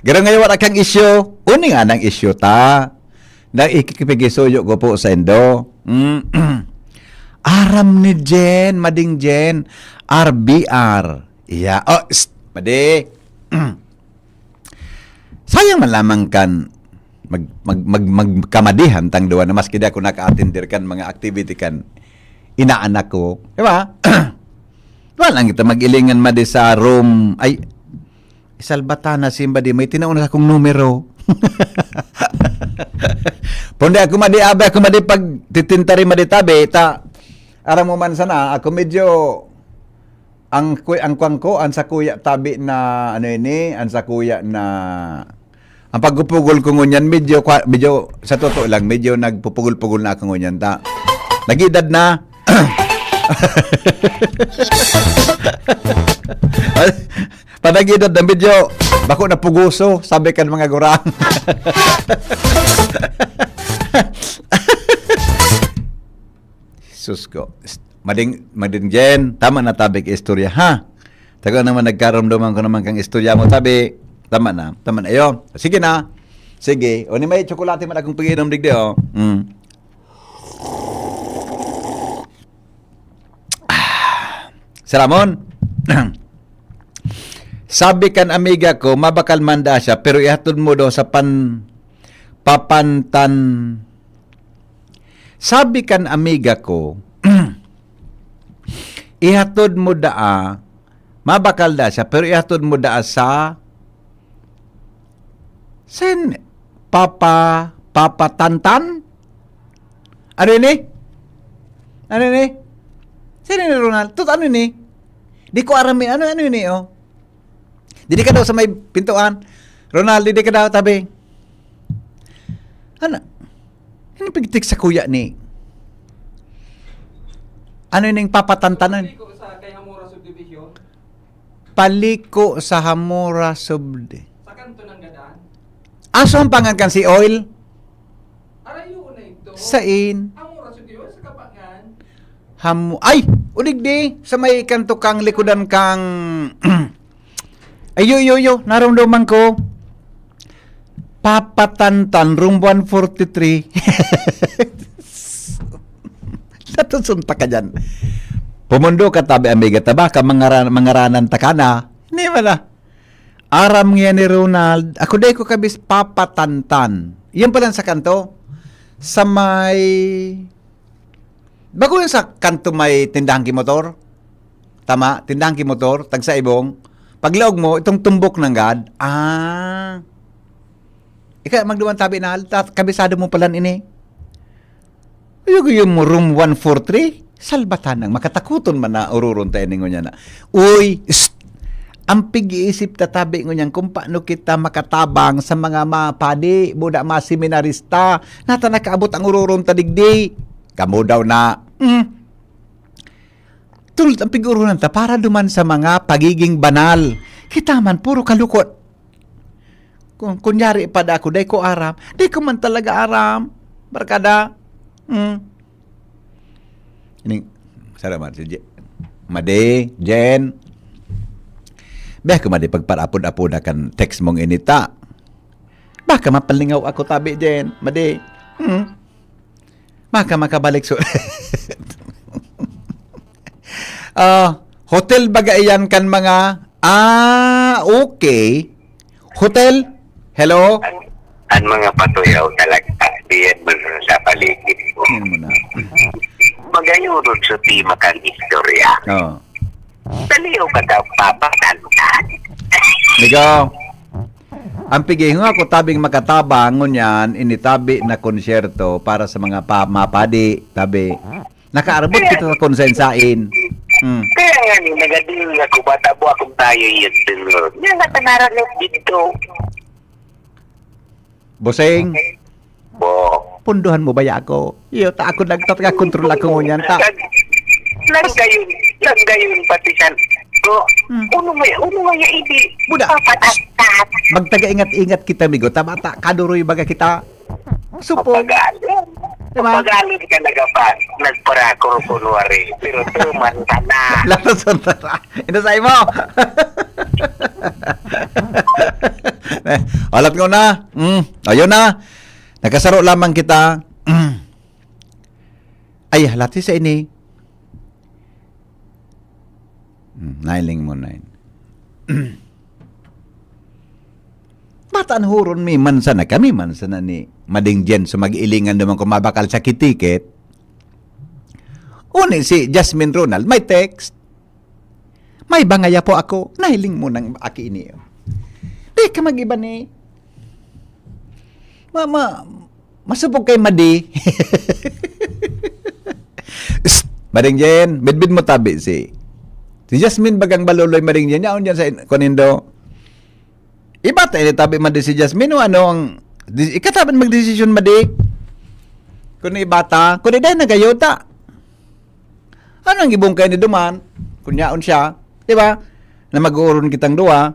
Garo ngayon, wala kang isyu. Uni nga nang isyu ta. Na ikikipigisuyo ko po sa indo. Mm. Aram ni Jen, Mading Jen. R B R. Iya. Oh, psst, Madi. Sayang man lamang kan mag, mag, mag, magkamadihan tang duwa na maski di ako naka-attender kan mga activity kan inaanak ko. Di ba? Wala lang kita mag-ilingan, Madi, sa room. Ay, isalbata na si Madi. May tinaon na akong numero. Punde ako, Madi, abi ako, Madi, pag titintari, Madi, tabi, ta, aram mo man sana, ako medyo, ang, ku- ang kwang ko, ang sa kuya tabi na, ano ini, ang sa kuya na, ang pagpupugol ko ngunyan, medyo, kwa- medyo, sa totoo lang, medyo nagpupugol-pugol na ako ngunyan, ta. Nag-edad na. Panag-edad na, medyo, bako na puguso, sabi kan mga gurang. Sus ko. Mading, Mading Jen, tama na tabi ka istorya, ha? Taga naman nagkaramdaman ko naman kang istorya mo, tabi. Tama na, tama na. Iyo, sige na. Sige, o ni may tsokolate man akong pag-inom, digdi, oh. Mm. Ah. Saramon. Sabi kan amiga ko, mabakal man daa siya, pero ihatod mo daw sa pan papantan. Sabi kan amiga ko, ihatod mo daa, mabakal daa siya, pero ihatod mo daa sa, sen, papa, papatantan? Ano ini? Ano ini? Sino ni Ronald? Tut, ano ini? Di ko aram, eh. Ano, ano ini, oh? Didi ka daw sa may pintuan. Ronald, didi ka daw, tabi. Ano? Ano pagtik sa kuya ni? Ano ning papatantanan? Paliko sa kay Hamora Subdivision. Paliko sa Hamora Subdi. Sa kanto ng Gadan. Aso ang pangan kan si Oil? Arayo na ito. Sain? Hamora Subdivision sa Kapangan. Hamu... Ay! Udigdi! Sa may kanto kang likodan kang... Ay, yo, yo, yo! Naramdaman ko. Papatantan, room one forty-three. Natusunta ka dyan. Pumundo ka, tabi, amiga, ta baka mangaran, mangaranan ta ka na. Hindi man na. Aram niya ni Ronald, ako dai ko kabis papatantan. Yan pala sa kanto. Sa may... Bago yun sa kanto may tindahan ki motor? Tama? Tindahan ki motor, tagsa ibong. Paglaog mo, itong tumbok ng gad. Ah. Ika, magduman tabi na, ta- kabisado mo pala ini. Ayog yung mo room one four three, salbatan ang makatakuton man na ururon tayo ningon niya na. Uy, shh! Ang pig-iisip tatabi ngunyan kung paano kita makatabang sa mga mapadi, buda, mga seminarista, nata nakaabot ang ururon ta digdi. Kamo daw na, mm. Tulad ang pig-urunan ta para duman sa mga pagiging banal. Kita man, puro kalukot. Kung kunyari pa da ako, dai ko aram. Dai ko man talaga aram. Barkada. Hmm. Ining, salamat si Je- Madi, Jen. Beh ko, Madi, pagparapod-apod kan text mong inita. Baka mapalingaw ako, tabi, Jen. Madi. Hmm. Maka makabalik su-, Ah, hotel baga iyan kan mga, ah, okay. Hotel? Hello? An, an mga patuyaw talaga, diyan man sa paligid ko. Yan mo na. Magayon sa tema kan istorya. Oh. Dali o ka daw papatantan. Migo, ang pigihon ako tabing makatabang, ngunyan, initabi na konsyerto para sa mga pa-, mapadi, tabi. Nakaarbot kita sa konsensain. Hmm. Kaya nga ni, nagadingon ako, bata po akong tayo yun, Senyor. Yan nga, tanaran na dito. Boseng, Bo. Punduhan mo baya ako? Iyo, ta ako nagtataga-kontrol ako ngunyan, ta. Nag-, nagdayon, nagdayon pati siya. So, Hmm. Uno may, uno may hindi. Buda. Papatas-tas. Magtaga-ingat-ingat kita, migo. Tama ta, kaduroy baga kita. Supong. Papagalon. Diba? Papagalon ka nagapa-, nagparakor kunwari. Pero tuman ka na. Lason ta na. Inasay mo. Eh, alat ko na. Mm, ayun na. Nakasaro lamang kita. Mm. Ay, halati sa ini. Mm, nailing mo na yun. Bata an huron mi man sana kami man sana ni Mading Jen sa mag-ilingan naman kung mabakal sa kitikit. Uni si Jasmine Ronald, may text. May bangaya po ako. Nahiling mo nang aki ini. Di ka mag-iba ni. Ma, ma, masubog kay Madi. Psst, Mading Jen, bidbid mo tabi si, si Jasmine bagang baluloy, Mading Jen. Yaon dyan sa in-, kunindo. Iba tayo ni tabi Madi si Jasmine o ano ang, di, ikatabi magdesisyon Madi. Kung ibata, kung di dahil nagayota. Ano ang gibong kayo ni Duman? Kunyaon siya, di ba? Na mag-uuron kitang duwa.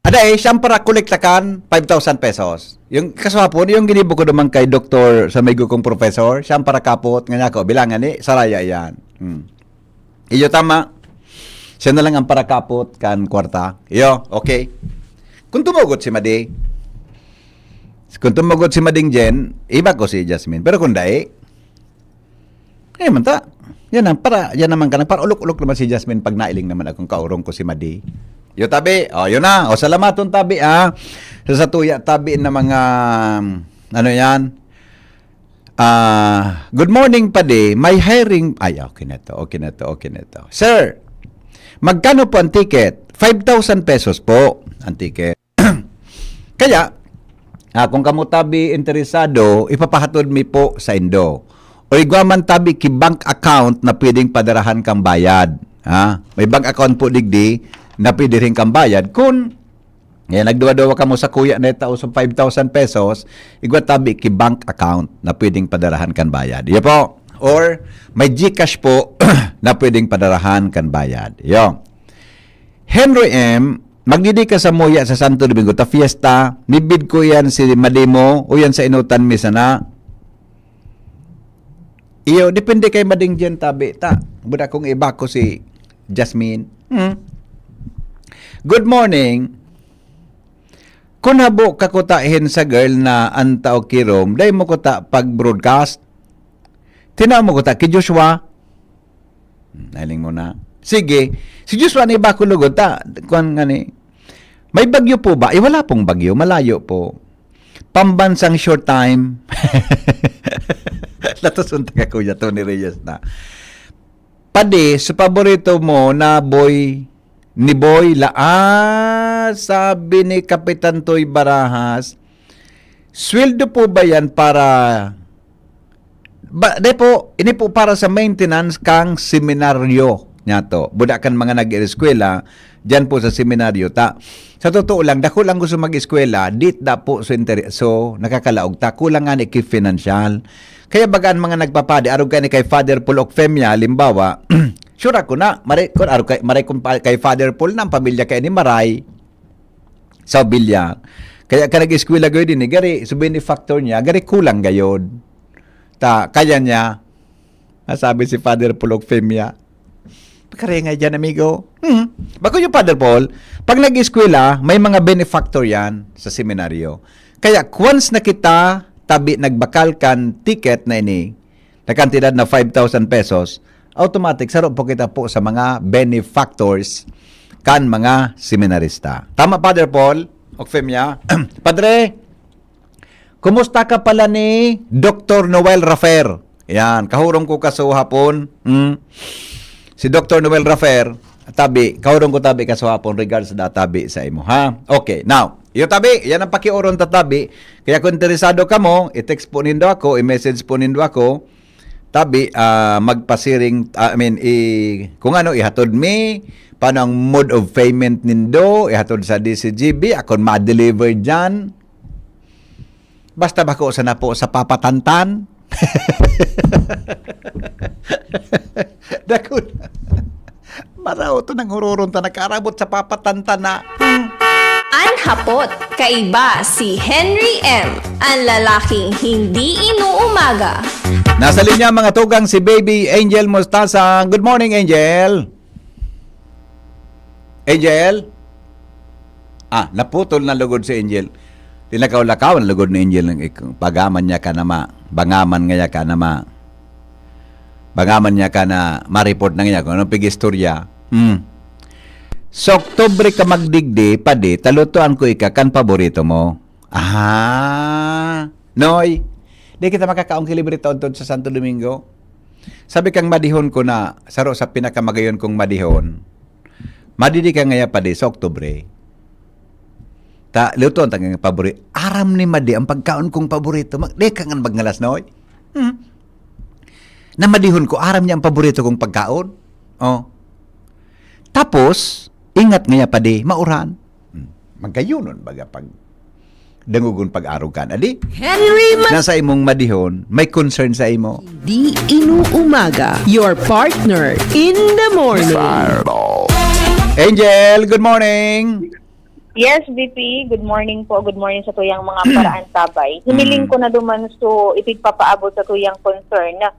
Aday, siyang para kolekta kan five thousand pesos. Yung kaswapon, yung ginibo ko naman kay doktor sa may kong professor, siyang para kapot, nga niya ako, bilangan ni, saraya yan. Hmm. Iyo, tama. Siya na lang ang para kapot kan kwarta. Iyo, okay. Kung tumugot si Madi, kung tumugot si Mading Jen, iba ko si Jasmine. Pero kung dai, eh, man ta. Yan ang para, yan naman ka na. Para ulok-ulok naman si Jasmine pag nailing naman akong kaurong ko si Madi. Yo, tabi. O, yun na. O, salamaton, tabi, ah. Sa satuya, tabi na mga, ano yan? Ah, good morning, padi. May hiring. Ay, okay na to. Okay na to. Okay na to. Sir, magkano po ang ticket? Five thousand pesos po ang ticket. Kaya, ah, kung kamo tabi interesado, ipapahatod mi po sa indo. O igwa man tabi ki bank account na pwedeng padarahan kang bayad. Ha? May bank account po digdi na pwede rin kang bayad. Kung, ngayon, nagduwa-duwa kamo sa kuya na itao sa five thousand pesos, igwa tabi ki bank account na pwedeng padarahan kan bayad. Iyo po. Or may GCash po na pwedeng padarahan kan bayad. Iyo. Henry M, magdidi ka sa Muya sa Santo Domingo, ta fiesta, nibid ko yan si Madimo, o yan sa inutan mi sana. Iyo, depende kay Mading Jen tabi, ta. Buda kong iba ko si Jasmine. Hmm. Good morning. Kun habo ka kuta hin sa girl na anta o kirom, dai mo kuta pag-broadcast. Tinaw mo kuta ki Joshua. Hmm, nailing mo na. Sige. Si Joshua ni bako lugod ta. Kuan nga ni. May bagyo po ba? Eh, wala pong bagyo. Malayo po. Pambansang short time. Latos unta ka, Kuya Tony Reyes na. Padi, sa paborito mo na boy, ni Boy la, ah, sabi ni Kapitan Toy Barajas, sweldo po ba yan para, ba, di po, ini po para sa maintenance kang seminaryo niya to. Buda kan mga nag-eskwela, dyan po sa seminaryo. Ta, sa totoo lang, dako lang gusto mag-eskwela, di da po so, inter-, so nakakalaog ta. Kulang nga ni ki financial. Kaya baga ang mga nagpapadi, arog ka ni kay Father Paul Ocfemia, halimbawa, sure ako na, maray, kun, arog kay, maray kung pa, kay Father Paul na, ang pamilya kay ni maray, sa Bilyang. Kaya ka nag-eskwela gayod din, eh, gari, so benefactor niya, gari kulang gayod. Ta, kaya niya, nasabi si Father Paul Ocfemia, "Karengay dyan, amigo." Hmm. Bako yung Father Paul, pag nag-eskwela, may mga benefactor yan sa seminaryo. Kaya once na kita tabi nagbakal kan ticket na ini, na kantidad na five thousand pesos, automatic, saro po kita po sa mga benefactors kan mga seminarista. Tama, Father Paul? Okfemia? Padre, kumusta ka pala ni Doktor Noel Rafer? Yan, kahurong ko kaso hapon. Hmm. Si Doktor Noel Rafer, tabi, kahurong ko tabi kaso hapon, regards da tabi sa imo, ha? Okay, now, iyo tabi, yan ang pakiuron ta tabi. Kaya kung interesado kamo, i-text po nindo ako, i-message po nindo ako. Tabi, ah, magpasiring, ah, I mean, i-, kung ano, ihatod mi, paano ang mode of payment nindo, ihatod sa D C G B, akon ma-deliver dyan. Basta bako sana po sa papatantan. Dakul. Maraot to nang huroron ta nagkaarabot sa papatantan na. Hmm. An hapot, kaiba si Henry M, an lalaking hindi inuumaga. Nasa linya, mga tugang, si Baby Angel Mostasa. Good morning, Angel. Angel? Ah, naputol na lugod si Angel. Linakaw-lakaw ang lugod ni Angel. Pagaman niya ka nama. Bangaman ngaya ka nama. Bangaman niya ka na ma-report na ngaya kung anong pig-istorya. Hmm. Sa Oktubre ka magdigdi, padi, talutuan ko ika kan paborito mo. Ah, Noy, di kita makakaon ki libre taon-taon sa Santo Domingo. Sabi kang madihon ko na, saro sa pinakamagayon kong madihon, madidi ka ngaya padi sa Oktubre. Ta, lutoon ta nga pabori-, aram ni Madi ang pagkaon kong paborito. Mag-, di ka nga magngalas, Noy? Hmm. Na madihon ko, aram niya ang paborito kong pagkaon. Oh. Tapos, ingat ngaya padi, mauran. Hmm. Magkayunon baga pag dangogon pag-arog ka na di? Henry Ma- Nasa imong madihon, may concern sa imo. Di inuumaga, your partner in the morning. Angel, good morning. Yes, V P. Good morning po. Good morning sa tuyang mga paraantabay. Hiniling ko na duman so ipigpapaabot sa tuyang concern na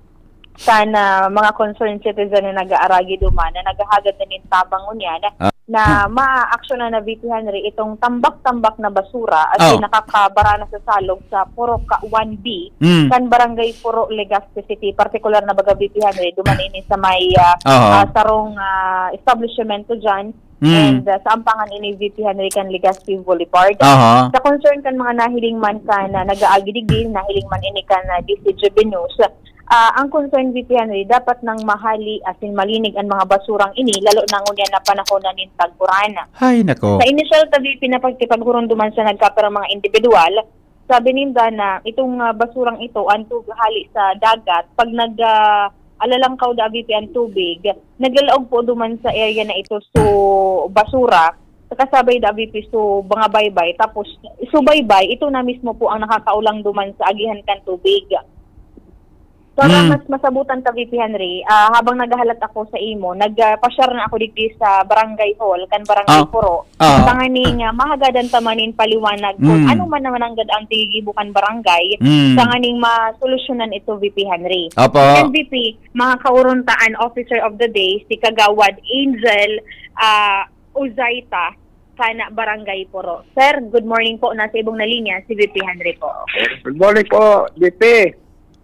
sana mga concerned citizen na nag-aaragi duman na naghahagad na nin tabang ngunyan na, na maaaksyonan na V P Henry itong tambak-tambak na basura at Oh. yung nakakabara na sa salog sa Purok one B Mm. kan Barangay Puro, Legazpi City, partikular na baga V P Henry, duman ini sa may ah, Aha. ah, sarong ah, establishmento dyan. Mm. And uh, sa ampangan ini V P Henry kan Legazpi Boulevard. Aha. Sa concern kan mga nahiling man kan uh, nag-aagi digdi, nahiling man ini kan uh, D C G B News. Ah, ang concern V P Henry, dapat nang mahali asin malinig ang mga basurang ini, lalo na ngunyan na panahon na nin tag-uran. Hay, nako. Sa initial ta V P na pagkipaghuron duman sa nagkapirang mga individual, sabi ninda na itong ah, basurang ito, ang tug-, hali sa dagat, pag nag ah, alalangkaw da V P ang tubig, naglalaog po duman sa area na ito so basura, sa kasabay da V P so mga baybay, tapos so baybay, ito na mismo po ang nakakaulang duman sa agihan kan tubig. So, Mm. mas masabutan ka, V P Henry, ah, habang naghahalat ako sa imo, nagpa-share na ako digdi sa barangay hall, kan barangay Ah. Puro. Ah. Tanganing ah, mahagadan ta man nin paliwanag kung Mm. ano man naman ang gad-, ang tigigibo kan barangay. Mm. Tanganing masolusyonan ito, V P Henry. Opo. And V P, makakauron ta an officer of the day, si Kagawad Angel ah, Uzaita, kana barangay Puro. Sir, good morning po. Nasa ibong na linya, si V P Henry po. Good morning po, V P.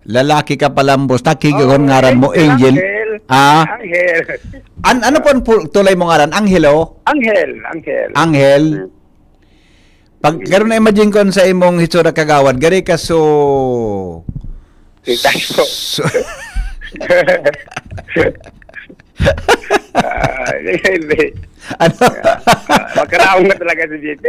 Lalaki ka pala, boss. Nakikita ko Oh, ngaran mo, Angel. Angel. Ah? Angel. An-, ano po ang pu-, tulay mo ngaran? Angel, oh? Angel, Angel. Angel? Pag, pero na-imagine ko sa imong hitsura, Kagawad, gari ka so... Kita ko. so Ah, hindi. ano? Ah, magkaraong na talaga si V P.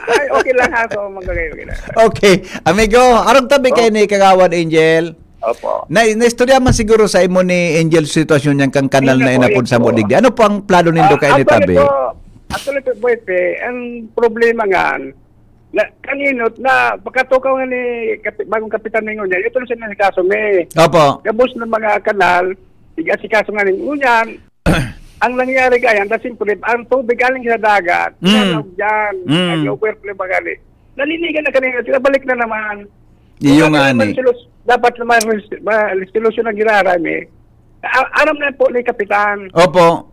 Ay, okay lang ha. So, magkakayo okay lang. Okay. Amigo, arong tabi kayo ni Kagawad Angel? Opo. Na, naistorya man siguro sa imo ni Angel sitwasyon niyang kang kanal Ayun na na po, inapod ayun sa po. Modigdi. Ano po ang plano nindo Ah, kayo ni actually tabi? Po, actually po, boy, pe, ang problema nga, na, kaninot na, pagkatukaw nga ni kapi, bagong kapitan na yun, ito lang siya nasikaso, may Opo. gabos ng mga kanal, igasikaso nga ni ngunyan, ang nangyari kaya, ang simple, ang tubig galing sa dagat, Mm. mm. dyan, Mm. nag-overflow ba gani? Nalinigan na kanina, sila balik na naman. Iyo Dapat nga naman ni. solusyon- Dapat naman res- ma- solusyon ang ginarami. A- aram na po ni Kapitan. Opo.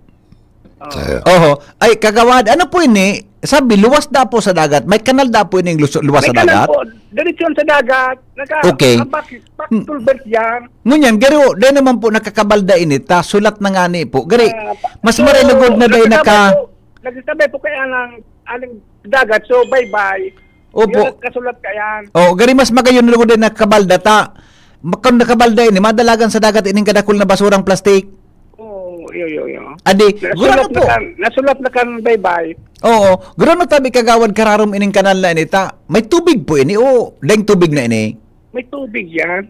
Oo. Oho. Ay, kagawad, ano po ini? Sabi, luwas da po sa dagat. May kanal da po ining luso-, luwas May sa kanal dagat? po. Diretsyon sa dagat. Naka, Okay. ang back, back Hmm. culvert yan. Ngunyan, garo, dai naman po nakakabalda ini, ta sulat na ngani po. Gari, Ah, pa-, mas so, maray lugod na dai nagkasabay naka- po, nagkasabay po kaya ng aling dagat, so bye-bye. Opo. Yun ang kasulat ka yan. Oh, gari mas magayon lugod na nakabalda ta. Ma-, kung nakabalda ini, madalagan sa dagat ining kadakul na basurang plastik. Oo, iyo, iyo, iyo. Adi, Nasulat gurano na po. kan, nasulat na kan bye-bye. Oo, gurano tabi kagawad kararom ining kanal na ini ta. May tubig po ini o daing tubig na ini? May tubig yan.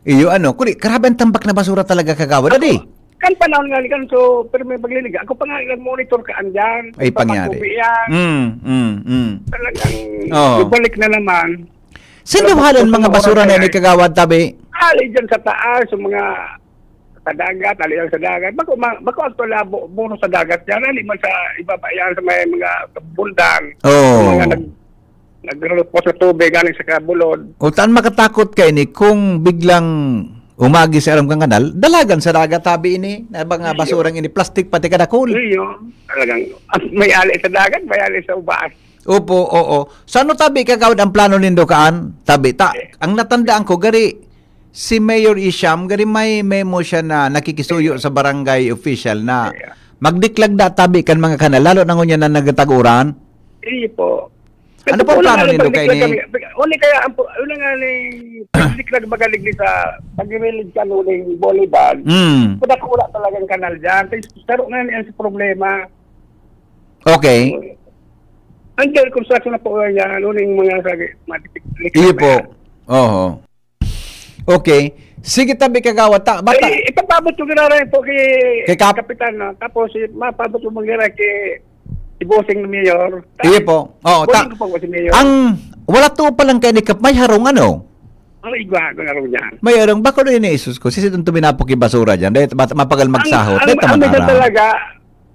Iyo, ano, kuri, grabe ang tambak na basura talaga, kagawad. Ako, Adi. kan panahon nga ni kan, so, pero may pagliliga. Ako pa nga, nag-monitor ka andyan. Ay, pangyari. Papatubi yan. Mm, mm, mm. Talagang Oo. ibalik na naman. Sinduhalan Pero mga pag-, basura na pag-, ini, kagawad, tabi? Ali dyan sa taas, yung mga sa dagat, ali lang sa dagat. Bako, ma-, bako actually, bu-, buro sa dagat yan. Ali man sa ibaba yan, sa may mga buldan. Oo. Yung mga nag-, nagrulupos sa tubig, galing sa kabulod. O, taan makatakot ka ini kung biglang umagi sa aram kang kanal, dalagan sa dagat, tabi ini, na mga Iyo. basurang ini, plastic pati kadakol. Iyo, talagang, may ali sa dagat, may ali sa ubas. Opo, oo. So, ano tabi, kagawad, ang plano nindo kaan? Tabi, ta, Eh. ang natandaan ko, gari, si Mayor Isham, gari may memo siya na nakikisuyo sa barangay official na Yeah. magdiklag da tabi kan mga kanal, lalo na ngunyan na nagtag-uran. Iyo po. Ano Kasi pong po, plano nang nindo nagdiklag kaini? kami. Uli kaya ang po, uli nga ni, nagdiklag magaling ni sa pag-release ka nuling volleyball. Mm. Pinakula talagang kanal dyan. Tapos, saro nga yan sa problema. Okay. Under construction na po yan. Ano yung mga sa, mga Iyo po. Oho. Okay. Sige, tabi kagawad. Ta-, bata. Eh, ipapabot ko giraray po kay Kay Kap- Kapitan, no? Tapos, eh, mapabot ko mangira kay si Bossing na Mayor. Ta-, Iyo po. Oo, ta-, Bossing ko po si Mayor. Ang, wala to pa lang kay ni Kap-, may harong ano? Ang igwa, ang harong niya. May harong, bako na yun, Jesus ko. Sisi itong tuminapok yung basura dyan. Dahil mat-, mapagal Ang, magsahod. ang, Dahil ang minsan tamanara. talaga,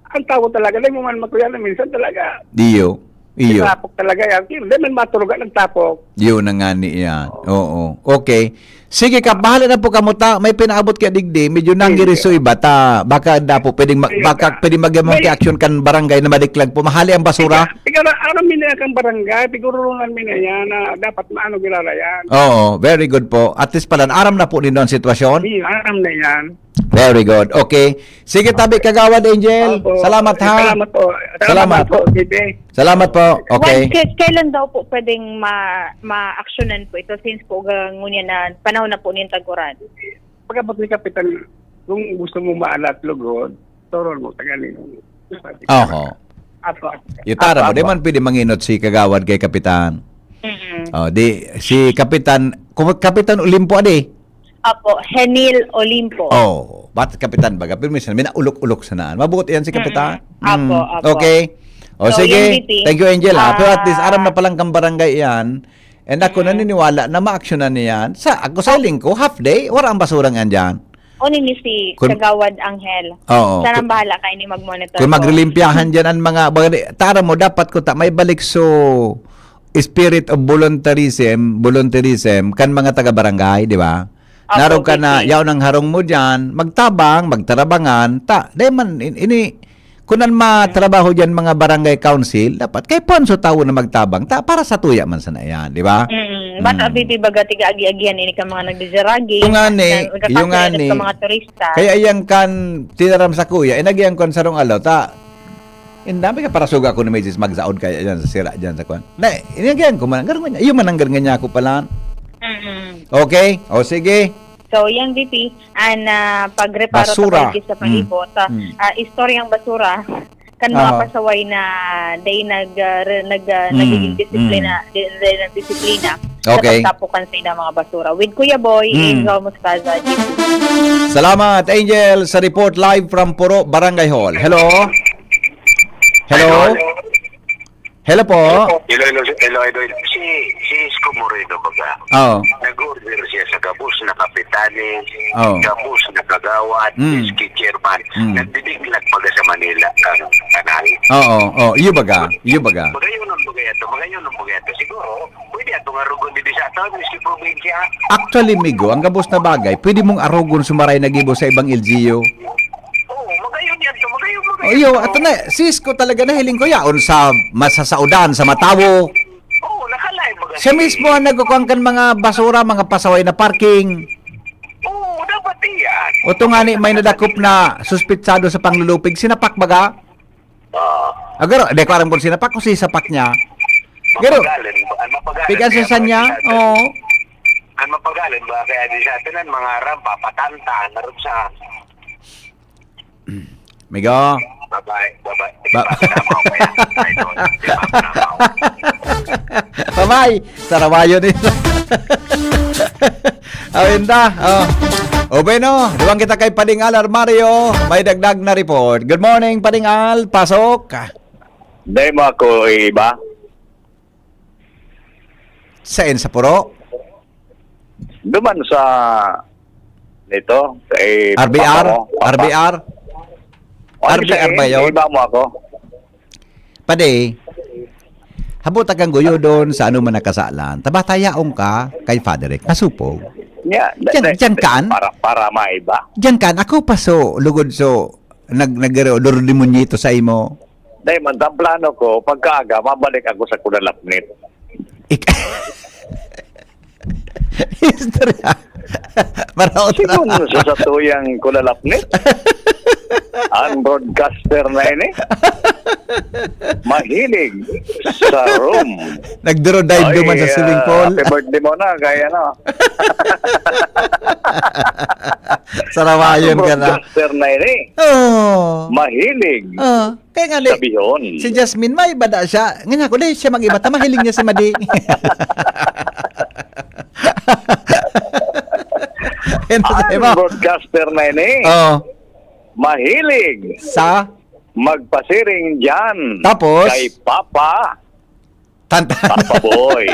ang tao talaga, dahil mo man makuya na minsan talaga. Iyo. Iyo. Tapok talaga yan. Pero dahil man matulog, nagtapok. Yun na nga ni yan. Oo. Oo. Okay. Sige ka, bahala na po kamo ta. May pinaabot ka digdi. Medyo Sige. nangiriso iba ta. Baka da po pwedeng ma-, Sige baka ka. pwedeng magyan mo May ka action kan barangay na madiklag po. Mahali ang basura. Tiga, tiga na, aram mi na kan barangay. Tigurulungan mi na yan na dapat maano girara yan. Oo, very good po. At least pala, aram na po nindo ang sitwasyon. Sige, aram na yan. Very good. Okay. Sige, tabi, Kagawad Angel. Opo. Salamat, ha? Salamat po. Salamat Salamat. po, Bibi. Salamat po. Okay. When, k-, kailan daw po pwedeng ma-, ma-actionan po ito since po ga-, ngunyan na panahon na po nin tag-uran? Pag-abot ni Kapitan, kung gusto mo maalat lugod, turon mo, tagalin mo. Oho. Apo, apo. Yutara Apo, mo, di apo. man pwede manginot si Kagawad kay Kapitan. Mm-mm. Oh, di, si Kapitan, kung Kapitan Olimpo, adi? Apo, Henil Olimpo. Oh, bat Kapitan baga, pero minsan, may naulok-ulok sa naan. Mabuti yan si Kapitan. Mm-mm. Apo, Mm, apo. okay. O, So, sige. yan, V P. Thank you, Angel, ha? Pero at least, Ah. aram na palang kang barangay yan. And ako, Mm. naniniwala na ma-actionan niya yan. Sa, ako sa Oh. lingko, half day, wala ang basurang yan dyan. O, nini si Kun- Kagawad Angel. Oo. Siya nang Kun-, bahala kaini mag-monitor kung po. magrilimpyahan dyan ang mga, baga di, tara mo, dapat ko ta, may balik so spirit of voluntarism, volunteerism, kan mga taga-barangay, di ba? Opo, Narog ka na, V P. yaon ang harong mo dyan, magtabang, magtarabangan, ta, di man, in-, ini, kun an matrabaho dyan mga barangay council, dapat kay Ponso tawo na magtabang, ta, para sa tuya man sana yan, di ba? Mm, bata, Mm. V P, baga tiga agi-agihan ini ka mga nagdidiragi, Yung nga ni, nagkakasaya yung nga na ni, sa mga turista. kaya yang kan tinaram sa kuya, inagihan ko ang sarong alaw, ta, ang dami ka parasuga ko ni Macy's magsaod kaya dyan sa sira dyan sa kwan. Na, inagihan ko man, garungan niya, yung mananggar nga niya ako pala. Mm-mm. Okay? O sige. So, yan, V P, an, ah, pagreparo sa Basura. paligid sa palibot, Mm. ah, Mm. ah, istoryang basura, kan mga Aha. pasaway na dai nag, ah, re-, nag, ah, Mm. nagiging disiplina, Mm. di, di nagdisiplina sa Okay. pagtapok kan saindang mga basura. With Kuya Boy, Mm. Angel Moscaza, G P. Salamat, Angel, sa report live from Puro Barangay Hall. Hello? Hello? Hello? Hello po. Hello, hello, hello, hello. Si, si Isko Moreno baga. Oo. Nag-order siya sa gabos na kapitanes, Oo. gabos na kagawad, Mm. S K chairman. Mm. Nagdidiklat baga sa Manila ang kanal. Oo, oo. Iyo baga. Iyo baga. Magayon ang baga yan to. Magayon ang baga yan to. Siguro, pwede ato nga rugon dito sa aton, miski probinsya. Actually, Migo, ang gabos na bagay, pwede mong arugon sumaray na gibo sa ibang L G U. Oo, magayon yan to. Magayon, magayon. Oh, iyo, ato na, sis ko talaga nahiling ko yaon sa masasaudan, sa matawo. Oo, nakalain baga Siya si mismo ang nagkukuha kan mga basura, mga pasaway na parking. Oo, dapat iyan. O to nga ni, may nadakop na suspitsado sa panglulupig, sinapak baga? Ah. Agaro, di ko alam kung sinapak o sisapak niya. Pero, Mapagalan ba? Ang mapagalan pigan kaya sa mga niya, di natin. Oo. Ang mapagalan ba kaya di sa atin ang mga rampa, patanta, narugsa. Migo. Bye-bye, bye-bye. Ba- Hindi pa ako kaya, idol. Hindi pa ako. Bye-bye. Sarawayo ni. Aw, inda. Oh. O bueno, duwang kita kay Pading Al Armario. May dagdag na report. Good morning, Pading Al. Pasok. Dai mo ako iba? Sain sa puro? Duman sa, nito, kay R B R? Papa mo, Papa. R B R? O, ano R B R sa ba inyo, yun? Iba mo ako. Padi, habot kang guyo doon sa ano man nakasalan. Tabatayaon ka kay Father Rick. Masupog. Yeah, Diyan, that, that, diyan kan? Para, para maiba. Diyan kan? Ako pa so, lugod so, nag, nag, demonyo ito sa imo. Dahil man, ang plano ko, pagkaaga, mabalik ako sa Kulalapnit. Ik-, Istorya. Maraot na. Sigon sa satuyang Kulalapnit, ang broadcaster na ini, mahilig sa room. Nagduro-dive Ay, duman sa swimming ah, pool. Happy birthday mo na, kaya na. Sarawayon ka na. Ang broadcaster na ini, Oo. mahilig. Oo. Kaya nga, di, Sabihon. si Jasmine, may iba da siya. Ngayon ako, di siya mag-iba. Ta, mahiling niya si Madi. Yan na sa Ang iba. broadcaster na ini, Oo. mahilig Sa? magpasiring dyan Tapos? kay Papa. Tanta. Papa Boy.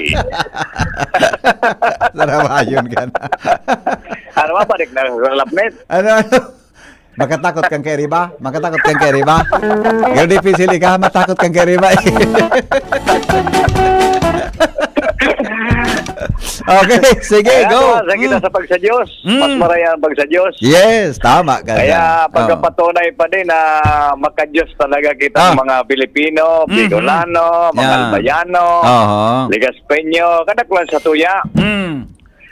Sarawayon ka na. Ano ba, balik na sa lapnet? Ano, ano? Makatakot kang kay Riba? Makatakot kang kay Riba? Pero difícil ka, matakot kang kay Riba. Okay, sige, Kaya go. ito, sa kita Mm. sa pagsa Diyos, Mm. mas maraya ang pagsa Diyos. Yes, tama ka Kaya dyan. Oh. pagkapatunay pa din na makadiyos talaga kita Ah. mga Pilipino, Mm-hmm. Bicolano, mga Yeah. Albayano, Oho. Ligaspeño, kadaklan sa tuya. Mm.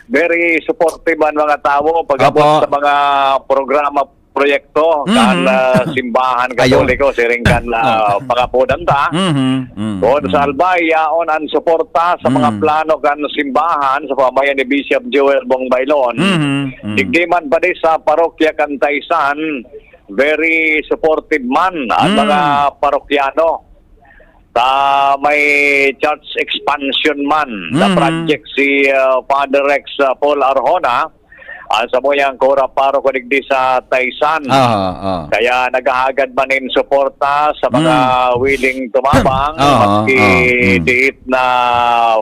Very supportive ang mga tawo pag-abot Opo. sa mga programa, proyekto kan, Mhm. ah, simbahan Ayo. Katoliko, siring kan, ah, Oo. pangapodan ta. Mhm. Mm. Doon sa Mm. Albay, yaon ang suporta sa mga Mm. plano kan simbahan sa pamayan ni Bishop Joel Bong Bailon. Mhm. Mm. Digdi man pa di sa parokya kan Taysan, very supportive man ang Mm. mga parokyano. Ta may church expansion man na Mhm. project si, ah, Father Rex, ah, Paul Arjona, ang samuyang kura paroko digdi sa Taysan. Aha, ah. Kaya naghahagad man nin suporta sa mga Mm. willing tumabang, Aha, maski ah, mm. diit na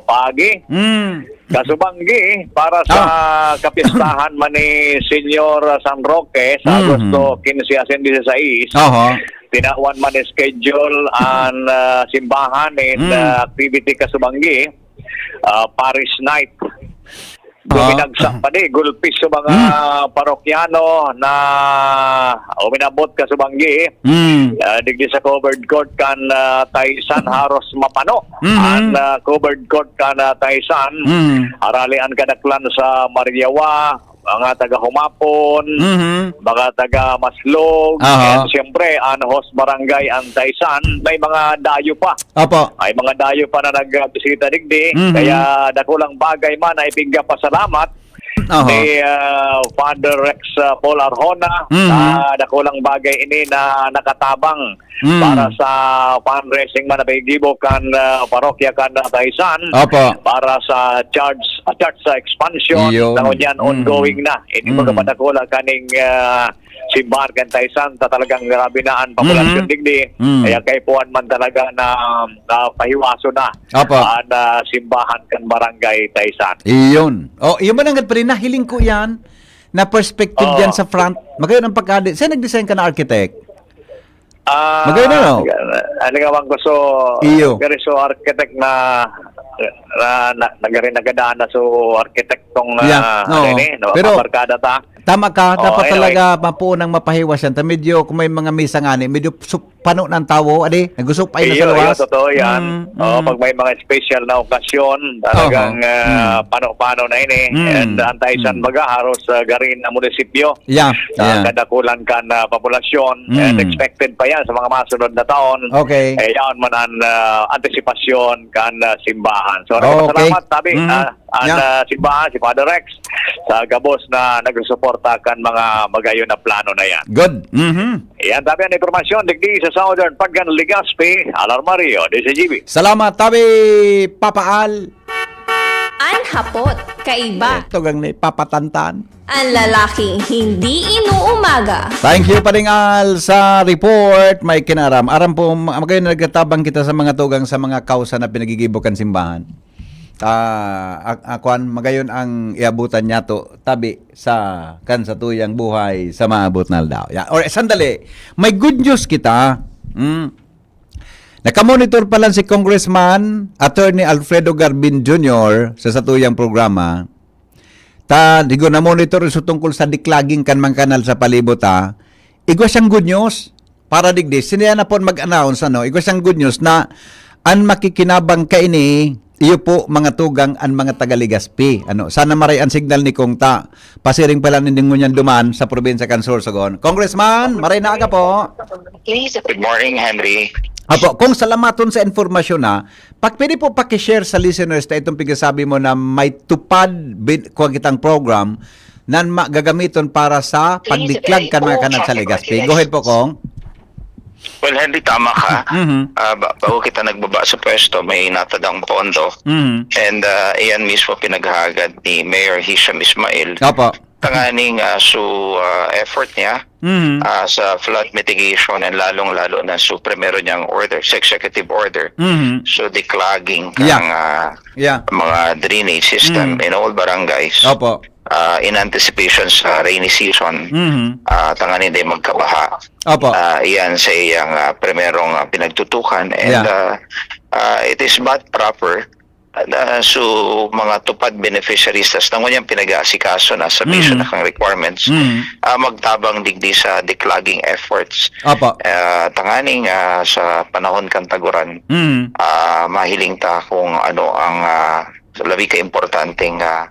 paagi. Mm. Kasubanggi, para sa Ah. kapistahan man ni Señor San Roque sa Mhm. Agosto quince asin dieciséis, Aha. tinawan man schedule ang, ah, simbahan in, Mm. ah, activity kasubanggi, ah, parish night. Ah. Guminagsa pa di, gulpis sa mga Mm. parokyano na uminabot kasubanggi. Mm. Ah, digdi sa covered court kan, ah, Taysan haros mapano Mhm. ang, ah, covered court kan, ah, Taysan. Mm. Arali an kadaklan sa Mariawa, mga taga Humapon, Mhm. mga taga Maslog, Aha. and siyempre, an host barangay an Taysan, may mga dayo pa. Opo. May mga dayo pa na nagbisita digdi, Mhm. kaya dakulang bagay man na ipigpasalamat Aha. ni, ah, Father Rex, ah, Paul Arjona, Mhm. ah, dakulang bagay ini na nakatabang Mm. para sa fundraising man na paggibo kan, ah, parokya kan, ah, Taysan Opo. para sa church, ah, church sa expansion Iyon. na ngunyan Mm. ongoing na. Hindi Mm. magpapadakula kaning, ah, simbahan kan Taysan ta talagang grabe na ang populasyon Mm. digdi. Mm. Kaya kaipuhan man talaga na, na pahiwaso na Opo. ang, ah, simbahan kan barangay Taysan. Iyon. Oh, iyon man ang pare, nahiling ko yan na perspective Oo. dyan sa front. Magayon ang pagkadi. Saan nag-design ka na architect? Ah, Magayon na, no? Ano nga man ko, so, Iyo. Pero so architect na, na, na, nagari nagadaan na so architect tong, Yeah, ah, no. ano ini, no? Pero Barkada ta. Tama ka, Oo, dapat anyway. talaga mapuon ang mapahiwasan ta. Medyo kung may mga misa ngani, medyo sup-, pano ng tawo, adi, nagusupay na sa Iyo, iyo, luwas. Totoo yan. Mm, Oo, mm. pag may mga special na okasyon, talagang Oho. ah, Mm. pano-pano na ini. Mm. And antay san Mm. baga, haros ah, gari na munisipyo. Yeah, Ah, yeah. kadakulan kan ah, populasyon. And Mm. expected pa yan sa mga masunod na taon. Okay. Eh, yaon man ang ah, antisipasyon kan ah, simbahan. So, Oh, okay. Salamat, tabi. Mm. Ah, ang Yeah. ah, simbahan, si Father Rex, sa gabos na nagsusuporta kan mga magayon na plano na yan. Good. Mhm. Yan, tabi ang impormasyon, digdi sa Southern Paggan, Legazpi, Alarmario, D C G B. Salamat, tabi, Papa Al. An hapot, kaiba. Ito gang ni papatantan. An lalaking hindi inuumaga. Thank you, Pading Al, sa report. May kinaram. Aram po, ma-, magayon na nagtatabang kita sa mga tugang sa mga kausa na pinagigibo kan simbahan. Ah, ak-, akuan, magayon ang iabutan niya to, tabi sa kan sa tuyang buhay sa maabot na aldaw. Ya, or sandali, may good news kita. Mm. Nakamonitor pa lang si Congressman Attorney Alfredo Garbin Junior sa satuyang programa. Ta, digo na monitor iso tungkol sa declogging kan mga kanal sa palibot, ha. Igwa siyang good news para digdi. Siya na po mag-announce, ano. Igwa siyang good news na an makikinabang kaini, iyo po, mga tugang, an mga taga Legazpi. Ano, sana maray an signal ni Kong ta. Pasiring pala nin ngunyan duman sa probinsya kan Sorsogon. Congressman, maray na aga po. Good morning, Henry. Apo, kung salamaton sa informasyon na, pag pwede po pakishare sa listeners na itong pigsasabi mo na may tupad bin, kuha kitang program na ma-, gagamiton para sa pagdiklag kan mga kanal sa Legazpi. Go ahead po, Kong. Well, Henry, tama ka. Mhm. Ah, ba- bago kita nagbaba sa pwesto, may natadang pondo. Mhm. And ah, iyan mismo pinaghahagad ni Mayor Hisham Ismail. Opo. Tanganing ah, so ah, effort niya Mhm. ah, sa flood mitigation and lalong-lalo na so primero niyang order, sa executive order. Mhm. So declogging Yeah. kang ah, Yeah. mga drainage system Mm. in all barangays. Opo. Ah, in anticipation sa rainy season, Mhm. ah, tanganing di magkabaha. Opo. Ah, iyan sa iyang ah, primerong ah, pinagtutukan. And Yeah. ah, ah, it is but proper ah, na so mga tupad beneficiaries tas na ngunyan pinag-aasikaso na sa Mhm. mission na kang requirements, Mhm. ah, magtabang digdi sa declogging efforts. Opo. Ah, tanganing ah, sa panahon kan taguran, Mhm. ah, mahiling ta kung ano ang ah, labi ka importanteng ah,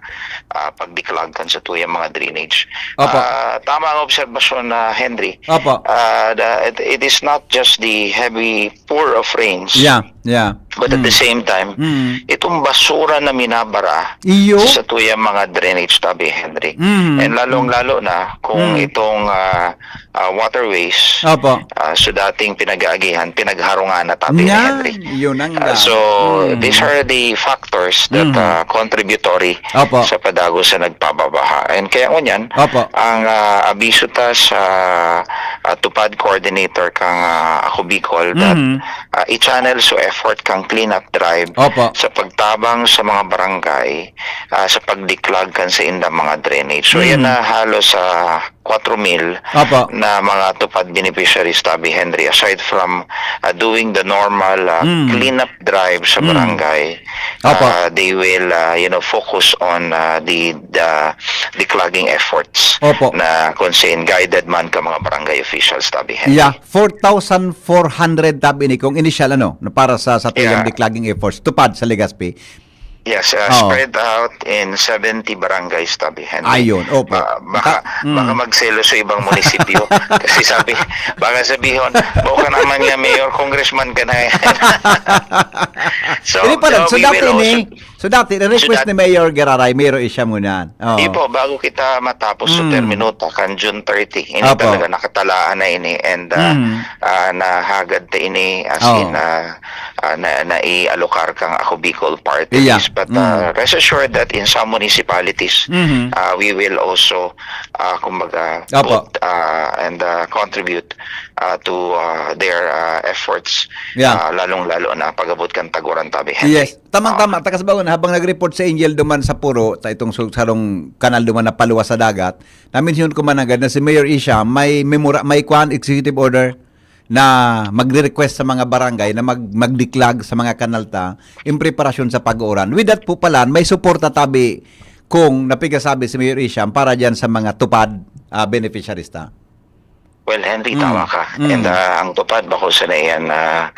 ah, pagdiklag kan sa tuyang mga drainage. Opo. Ah, tama ang obserbasyon na Henry. Opo. Ah, the, it, it is not just the heavy pour of rains, Yeah, yeah. but at the Mm. same time, Mm. itong basura na minabara Iyo. sa tuyang mga drainage, tabi, Henry. Mm. And lalong-lalo na kung Mm. itong ah, ah, waterways, Opo. ah, so dating pinag-aagihan, pinagharungan na, tabi, ni Yan, Henry. Yun ang Ah, ga- so, Mm. these are the factors that Mm. ah, contributory Opo. sa padagos sa nagpababaha. And kaya ngunyan, Opo. ang ah, abiso ta sa ah, tupad coordinator kang ah, Ako Bicol that Mhm. ah, i-channel so effort kang cleanup drive Opo. sa pagtabang sa mga barangay ah, sa pagdiklag kan sa indang mga drainage. So, Mhm. yan na halos sa kwatro mil Opo. na mga tupad beneficiaries, tabi, Henry, aside from ah, doing the normal ah, Mm. cleanup drive sa Mm. barangay, Opo. ah, they will ah, you know, focus on ah, the, the declogging efforts Opo. na kung saan guided man ka mga barangay officials, tabi, Henry. Yeah, four thousand four hundred tabi ni kung initial, ano, na para sa, sa tuyang Yeah. declogging efforts, tupad sa Legazpi. Yes, uh, Oo. spread out in seventy barangays, tabi, Henry. Ayun, opo. Ba- baka, Ka- mm. baka magselos sa ibang munisipyo. Kasi sabi, baka sabihon, "Baka naman nga mayor, congressman ka na." So, Hindi pala, so so we dati will ni, also so dati, request So that- ni Mayor Geraray, Mayor Isha muna. Oo. Di po, bago kita matapos sa Mm. termino ta, kan June thirty, ini Opo. talaga nakatalaan na ini and uh, Mm. uh, nahagad ta ini as Oo. in uh, uh, na, naialokar kang Ako Bicol Party Yeah. List. But uh, Mm. rest assured that in some municipalities, Mhm. uh, we will also uh, kumbaga Opo. put uh, and uh, contribute uh, to uh, their uh, efforts, Yeah. uh, lalong-lalo na pag-abot kan Taguran, tabi, Henry. Yes. Tamang-tama, takas baon, habang nag-report sa Angel duman sa Puro, ta itong su-, sarong kanal duman na paluwas sa dagat, naminsiyon ko man agad na si Mayor Isha, may memora-, may kwan, executive order na magre-request sa mga barangay na mag-, magdiklag sa mga kanal ta in preparasyon sa pag-uuran. With that po pala, may suporta tabi kung napigasabi si Mayor Isham para diyan sa mga TUPAD, ah, beneficiaries ta? Well, Henry, Mm. tama ka. Mm. And, ah, ang TUPAD, bako sana iyan na,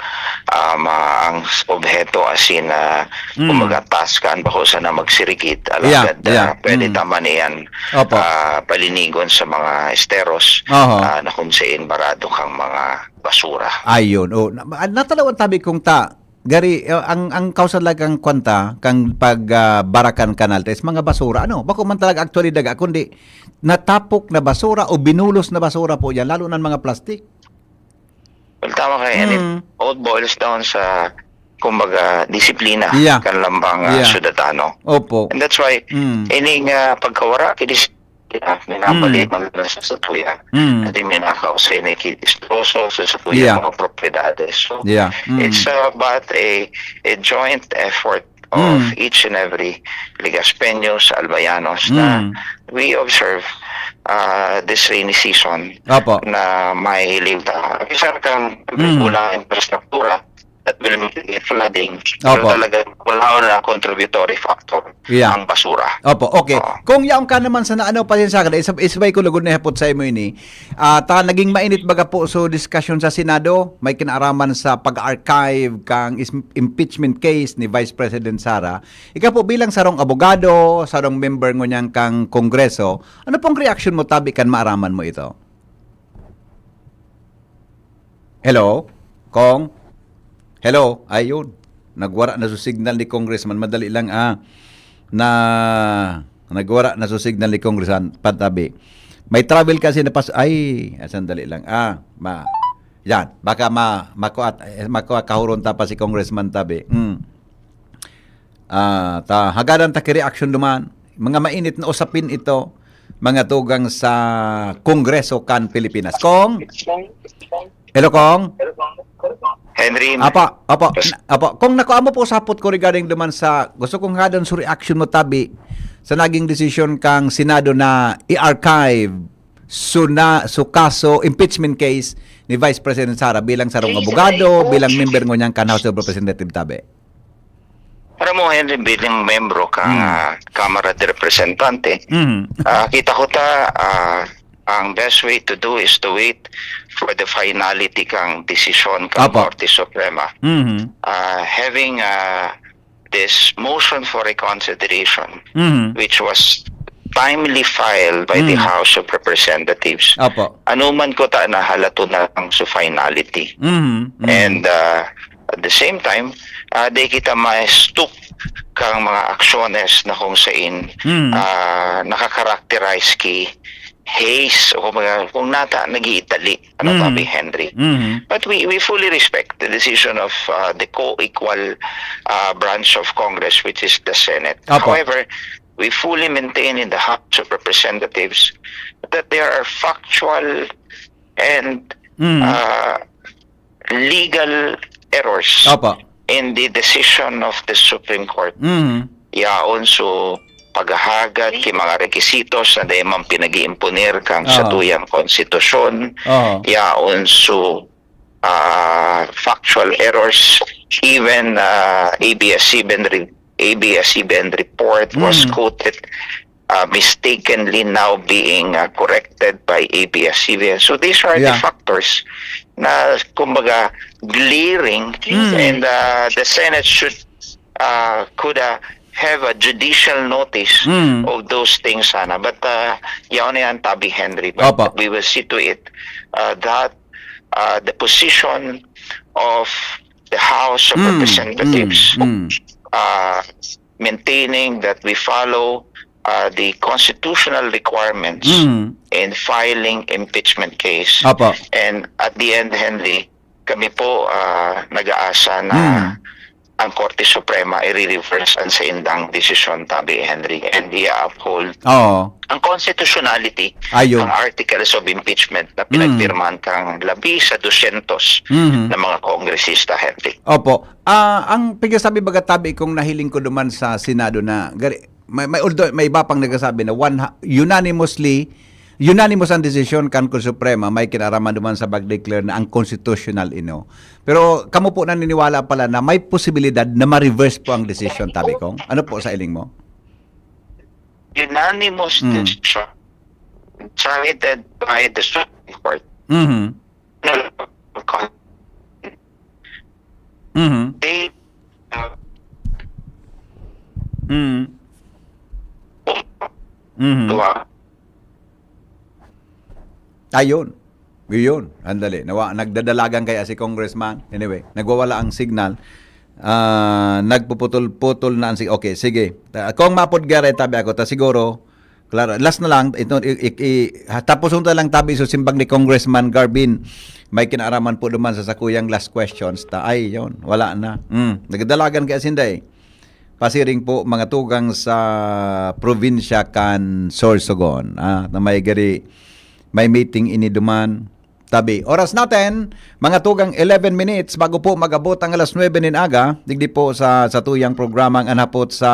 ah, ma-, ang s-, obheto, as in, ah, Mm. kumbaga, taskan, bako sana magsirikit, Yeah, alagad, ah, yeah. pwede Mm. taman iyan, Opo. ah, palinigon sa mga esteros, Oho. ah, na kung saan barado kang mga basura. Ayun, oh, na-, ma-, natalawan tabi kung ta-, gari, ah, ang, ang kausa talagang kwanta, kang pag, ah, Barakan Canal ta is mga basura, ano? Bako man talaga actually daga, kundi natapok na basura o binulos na basura po yan, lalo na ang mga plastic. Well, tama ka, Henry. Mm. All boils down sa, kumbaga, disiplina Yeah. kan lambang, ah, Yeah. syudadano. Opo. And that's why, Mm. ining, ah, pagkawara, kidis-, ah, minabalik Mm. ang sa satuya. Mm. At minakausay na ikidistroso sa satuya Yeah. mga propiedades. So, Yeah. Mm. it's about a, a joint effort of Mm. each and every Legaspeños, Albayanos na Mm. we observe, ah, this rainy season Opo. na mahihiling ta. Bisa kang Mm. kulang infrastruktura that will mitigate flooding, pero Opo. talagang wala na contributory factor Yeah. ang basura. Opo, okay. Oo. Kung yaon ka naman sana, ano, pasensya ka na, isab-, isabay ko lugod na hapot sa imo ini. Ah, ta, naging mainit baga po so diskusyon sa Senado, may kinaaraman sa pag-archive kang is-, impeachment case ni Vice President Sara. Ikaw po bilang sarong abogado, sarong member ngunyan kang Kongreso, ano pong reaksyon mo tabi kan maaraman mo ito? Hello? Kong? Hello? Ayun. Nagwara na so signal ni Congressman. Madali lang, ah. Na, nagwara na so signal ni Congressman. Pantabi. May travel kasi na pas-, ay, ah, sandali lang. Ah, ma-, yan. Baka ma-, makuha, eh, makuha kahuron ta pa si Congressman tabi. Mm. Ah, ta, hagadan ta ki reaction duman. Mga mainit na usapin ito, mga tugang sa Kongreso kan Pilipinas. Kong? Hello, Kong? Henry, Apa, apa, Yes. apa. Kung nakuha mo po sapot ko regarding duman sa, gusto kong hagadan sa reaction mo tabi sa naging desisyon kang Senado na i-archive so na, so kaso, impeachment case ni Vice President Sara bilang sarong Yes, abogado, I bilang member ngunyan kan House of Representatives tabi. Aram mo, Henry, bilang membro kang, Mm. ah, Kamara de Representante, Mm. ah, kita ko ta, ah, ang best way to do is to wait for the finality kang desisyon kang Apo. Korte Suprema. Mhm. Ah, having, ah, this motion for reconsideration, Mhm. which was timely filed by the Mm. House of Representatives, Apo. ano man ko ta na halato na lang sa finality. Mhm. Mhm. And, ah, at the same time, ah, di kita ma-stoop kang mga aksyones na kung sain, Mhm. ah, nakakarakterize ki haste o kumbaga, kung nata nag-iitali, ano, Mm. Tabi Henry. Mm. But we, we fully respect the decision of, uh, the co-equal, uh, branch of Congress, which is the Senate. Apo. However, we fully maintain in the House of Representatives that there are factual and, Mm. uh, legal errors Apo. in the decision of the Supreme Court. Mm. Yaon so paghahagad ki mga requisitos na dai man pinag-iimponer kang Oo. satuyang konstitusyon. Oo. Yaon so, ah, factual errors, even, ah, A B S-CBN re-, A B S-CBN report was Mm. quoted, ah, mistakenly now being, ah, corrected by A B S-CBN. So these are the Yeah. factors na, kumbaga, glaring Mm. and, ah, the Senate should, ah, could, ah, have a judicial notice Mm. of those things sana. But, ah, yaon na yan, Tabi Henry. But Opo. we will see to it, ah, that, ah, the position of the House of Mm, Representatives, mm, mm. ah, maintaining that we follow, ah, the constitutional requirements Mm. in filing impeachment case. Opo. And at the end, Henry, kami po, ah, nag-aasa na Mm. ang Korte Suprema i-reverse ang saindang desisyon, Tabi Henry, and i-uphold Oo. ang constitutionality Ayun. ng articles of impeachment na Mm. pinagpirmahan kang labi sa dosyentos Mhm. na mga kongresista, Henry. Opo. Ah, ang pigasabi baga tabi kung nahiling ko duman sa Senado na gari-, may, may, although may iba pang nagsasabi na one ha-, unanimously, unanimous ang desisyon kan Korte Suprema, may kinaraman duman sa pag-declare na ang constitutional ino. Pero kamo po naniniwala pala na may posibilidad na ma-reverse po ang desisyon, tabi kong? Ano po sa iling mo? unanimous Mm. decision decided by the Supreme Court. Mhm. No, Mhm. they, uh, Mhm. Mhm. diba? Ayun. Yun. Andali. Nawa, nagdadalagan kaya si Congressman. Anyway, nagwawala ang signal. Ah, nagpuputol-putol na ang sig-, okay, sige. Ta-, kung mapod gare, tabi ako, ta siguro, klaro, last na lang, ito, i, i, i, ha, tapos unta lang tabi so simbag ni Congressman Garvin, may kinaaraman po duman sa sakuyang last questions. Ta, ay, yun, wala na. Mm, nagdadalagan kaya sinda eh. Pasiring po, mga tugang sa probinsya kan Sorsogon, ah, na may gari, may meeting ini duman. Tabi. Oras natin, mga tugang eleven minutes bago po mag-abot ang alas nuebe nin aga, digdi po sa, sa tuyang programang Anhapot sa,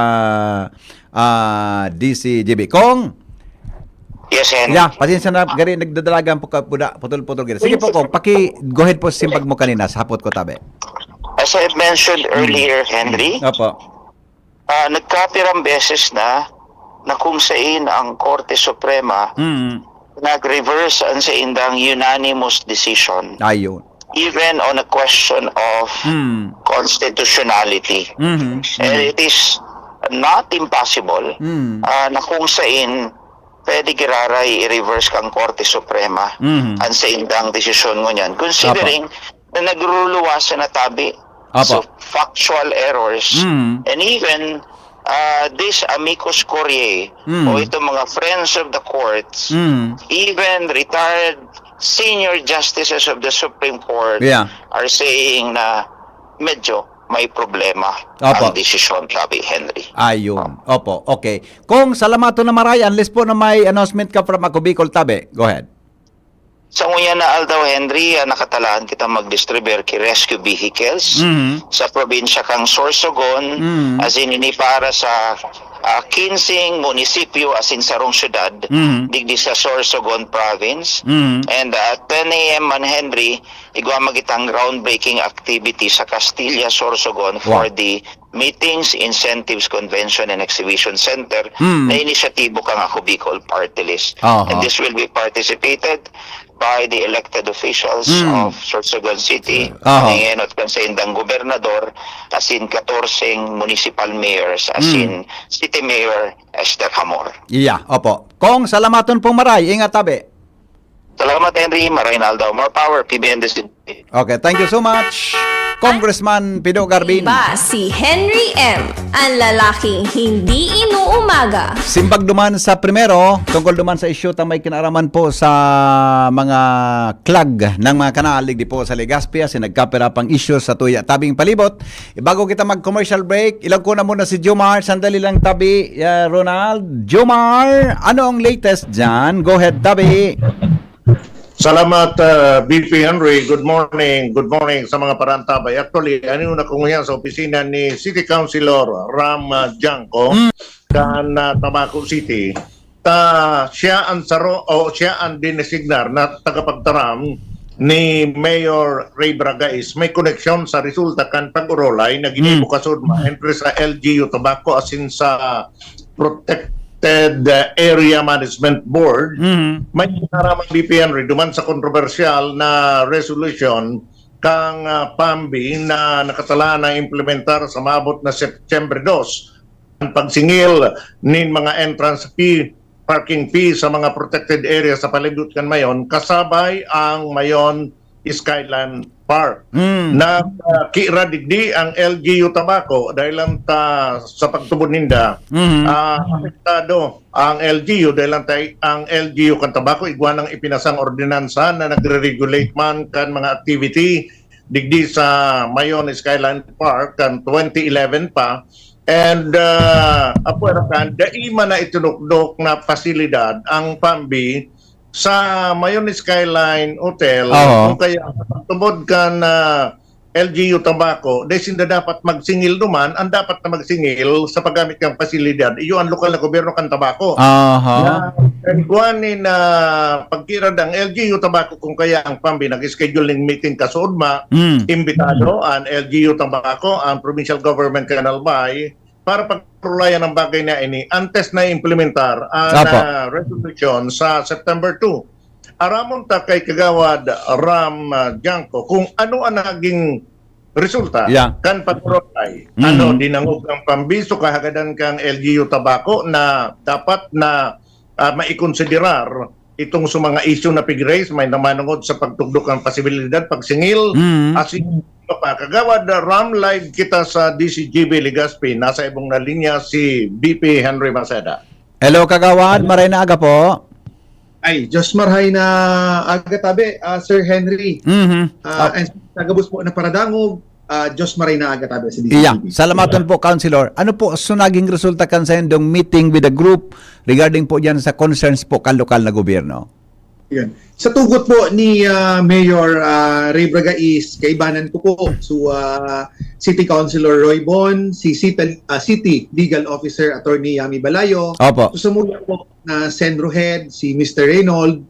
ah, D C G B. Kong, Yes, Henry. Yeah, pasensya na, gari, nagdadalagan po ka, puda, putol-putol gari. Sige po, Kong, paki, go ahead po, simbag mo kanina, sa hapot ko tabi. As I mentioned earlier, Henry, Opo. ah, nagkapirang beses na na kung sain ang Korte Suprema Mm. nag-reverse ang saindang unanimous decision, Ayun. even on a question of Mm. constitutionality. Mhm. And it is not impossible Mm. ah, na kung sain pwede giraray i-reverse kang Korte Suprema Mhm. ang saindang desisyon ngunyan. Considering na nagruluwasan na tabi Apo. sa factual errors Mm. and even ah, this amicus curiae Mm. o itong mga friends of the courts, Mm. even retired senior justices of the Supreme Court Yeah. are saying na medyo may problema Opo. ang desisyon, tabi, Henry. Ayun. Opo. Okay. Kong, salamaton na maray. Unless po na may announcement ka from Ako Bicol, tabi. Go ahead. Sa ngunyan na aldaw, Henry, ah, nakatalaan kita mag-distribute ki rescue vehicles Mhm. sa probinsya kang Sorsogon, Mhm. as in ini para sa ah, kinseng munisipyo, as in sarong syudad, Mhm. digdi sa Sorsogon Province. Mhm. And ah, at ten a m man, Henry, igwa magitang groundbreaking activity sa Castilla, Sorsogon for Wow. the Meetings, Incentives, Convention and Exhibition Center Mm. na inisyatibo kang Ako Bicol Party List. Aha. And this will be participated by the elected officials Mm. of Sorsogon City, Aha. ang enot kan saindang gobernador, asin katorseng municipal mayors, Mm. asin city mayor Esther Hamor. Iya, opo. Kong, salamaton pong maray. Ingat, tabi. Salamat, Henry. Maray na aldaw. More power, P B N D C. Okay, thank you so much, Congressman Pido Garbin. Iba si Henry M, ang lalaking hindi inuumaga. Simbag duman sa primero, tungkol duman sa isyu ta may kinaaraman po sa mga clog ng mga kanal, digdi po sa Legazpi, asin nagkapira pang isyu sa tuya tabing palibot. Bago kita mag-commercial break, ilog ko na muna si Jomar. Sandali lang, tabi, ah, Ronald. Jomar, ano ang latest dyan? Go ahead, tabi. Salamat, ah, B P Henry. Good morning. Good morning sa mga parantabay. Actually, ano yung nakunguya sa opisina ni City Councilor Ram, ah, Jangco, Mm. kan, ah, Tabaco City. Ta, siya ang saro, o siya ang dinesignar na tagapagtaram ni Mayor Ray Bragais. May koneksyon sa resulta kan pag-urolay na ginibo Mm. kasudma entre sa L G U Tabaco asin sa Protected, ah, Area Management Board. Mhm. May kinaaraman, B P Henry, duman sa kontrobersyal na resolution kang, ah, PAMBI na nakatalaan na implementar sa maabot na September dos. Ang pagsingil nin mga entrance fee, parking fee sa mga protected area sa palibot kan Mayon, kasabay ang Mayon Skyline Park. Mm. Nagkira digdi ang L G U Tabaco dahil lang ta, sa pagtubod ninda, Mhm. ah, apektado ang L G U dahil lang tay, ang L G U kan Tabaco igwa nang ipinasang ordinansa na nagre-regulate man kan mga activity digdi sa Mayon Skyline Park kan twenty eleven pa. And, ah, apo, ano kan, dai man na itinukdok na pasilidad ang PAMBI sa Mayon Skyline Hotel, Oo. kung kaya sa pagtubod kan, ah, L G U Tabaco, dai sinda dapat magsingil duman, ang dapat na magsingil sa paggamit kan pasilidad, iyo ang lokal na gobyerno kan Tabaco. Aha. Na, igwa nin, ah, pagkirad ang L G U Tabaco kung kaya ang PAMBI nag-schedule ning meeting kasudma, Mm. imbitado ang L G U Tabaco, ang provincial government kan Albay, para pagkarulayan ang bagay na ini antes na implementar ang Apo. ah, resolution sa September two. Aramon ta kay Kagawad Ram ah, Janko kung ano ang naging resulta Yeah. kan pagkarulay. Mm. Ano, dinangog ang pambiso kahagadan kang L G U Tabaco na dapat na ah, maikonsiderar itong sa mga issue na pig-raise, may namanungod sa pagtugdok ng posibilidad, pagsingil, Mm. asin pa. Kagawad, ah, Ram, live kita sa D C G B Legazpi. Nasa ibong na linya si V P Henry Maceda. Hello, Kagawad. Maray na aga po. Ay, Diyos marhay na aga tabi, ah, Sir Henry. Mhm. Ah, and sa gabos po na paradangog, ah, Diyos marhay na aga tabi sa D C G B. Iya, salamaton po, Councilor. Ano po so naging resulta kan sa indong meeting with the group regarding po diyan sa concerns po kan lokal na gobyerno? Yun. Sa tugot po ni ah, Mayor ah, Ray Bragais, kaibanan ko po. So, ah, City Councilor Roy Bon, si City, ah, City Legal Officer Attorney Yami Balayo. Opo. So, sa mula po na Sendro Head, si Mister Reynold,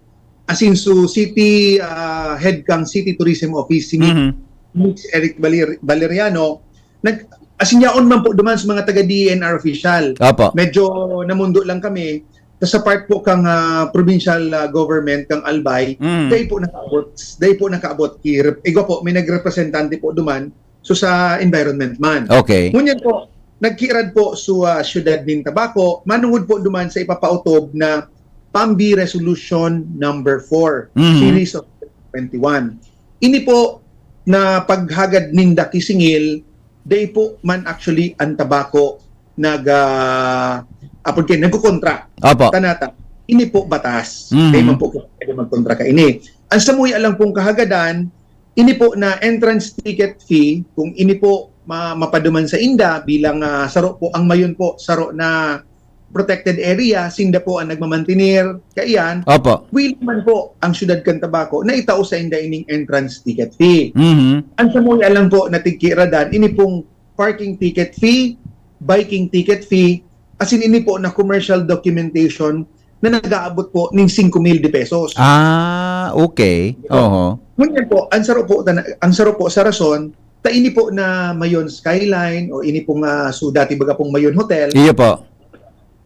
asin so City ah, Head kang City Tourism Office, si Mhm. Mix Eric Valer- Valeriano, nag, asin yaon man po duman sa mga taga D E N R official. Opo. Medyo namundo lang kami. Sa part po kang ah, provincial ah, government, kang Albay, Mm. dai po nakaabot. Dai po nakaabot. Ki, igwa po, may nagrepresentante po duman. So sa environment man. Okay. Ngunyan po, nagkiirad po sa ah, siyudad nin Tabaco, manungod po duman sa ipapautob na PAMBI Resolution number four, Mhm. series of twenty-one. Ini po na paghagad ninda ki singil, dai po man actually ang Tabaco nag ah, apod kay nagkukontra. Opo. Tanata, ini po batas. Mhm. Dai man po pwede magkontra ka ini. Ang samuya lang pong kahagadan, ini po na entrance ticket fee, kung ini po ma- mapaduman sa inda bilang ah, saro po, ang Mayon po, saro na protected area, sinda po ang nagmamantener, kaiyan, Opo. willing man po ang siyudad kan Tabaco na itao sa inda ining entrance ticket fee. Mhm. Ang samuya lang po na tigkiiradan, ini pong parking ticket fee, biking ticket fee, asin ini po na commercial documentation na nag-aabot po ning singko mil de pesos. Ah, okay. Oho. Ngunyan po, ang saro po, tana- ang saro po sa rason, ta ini po na Mayon Skyline o ini pong ah, so dati baga pong Mayon Hotel, Iyo po.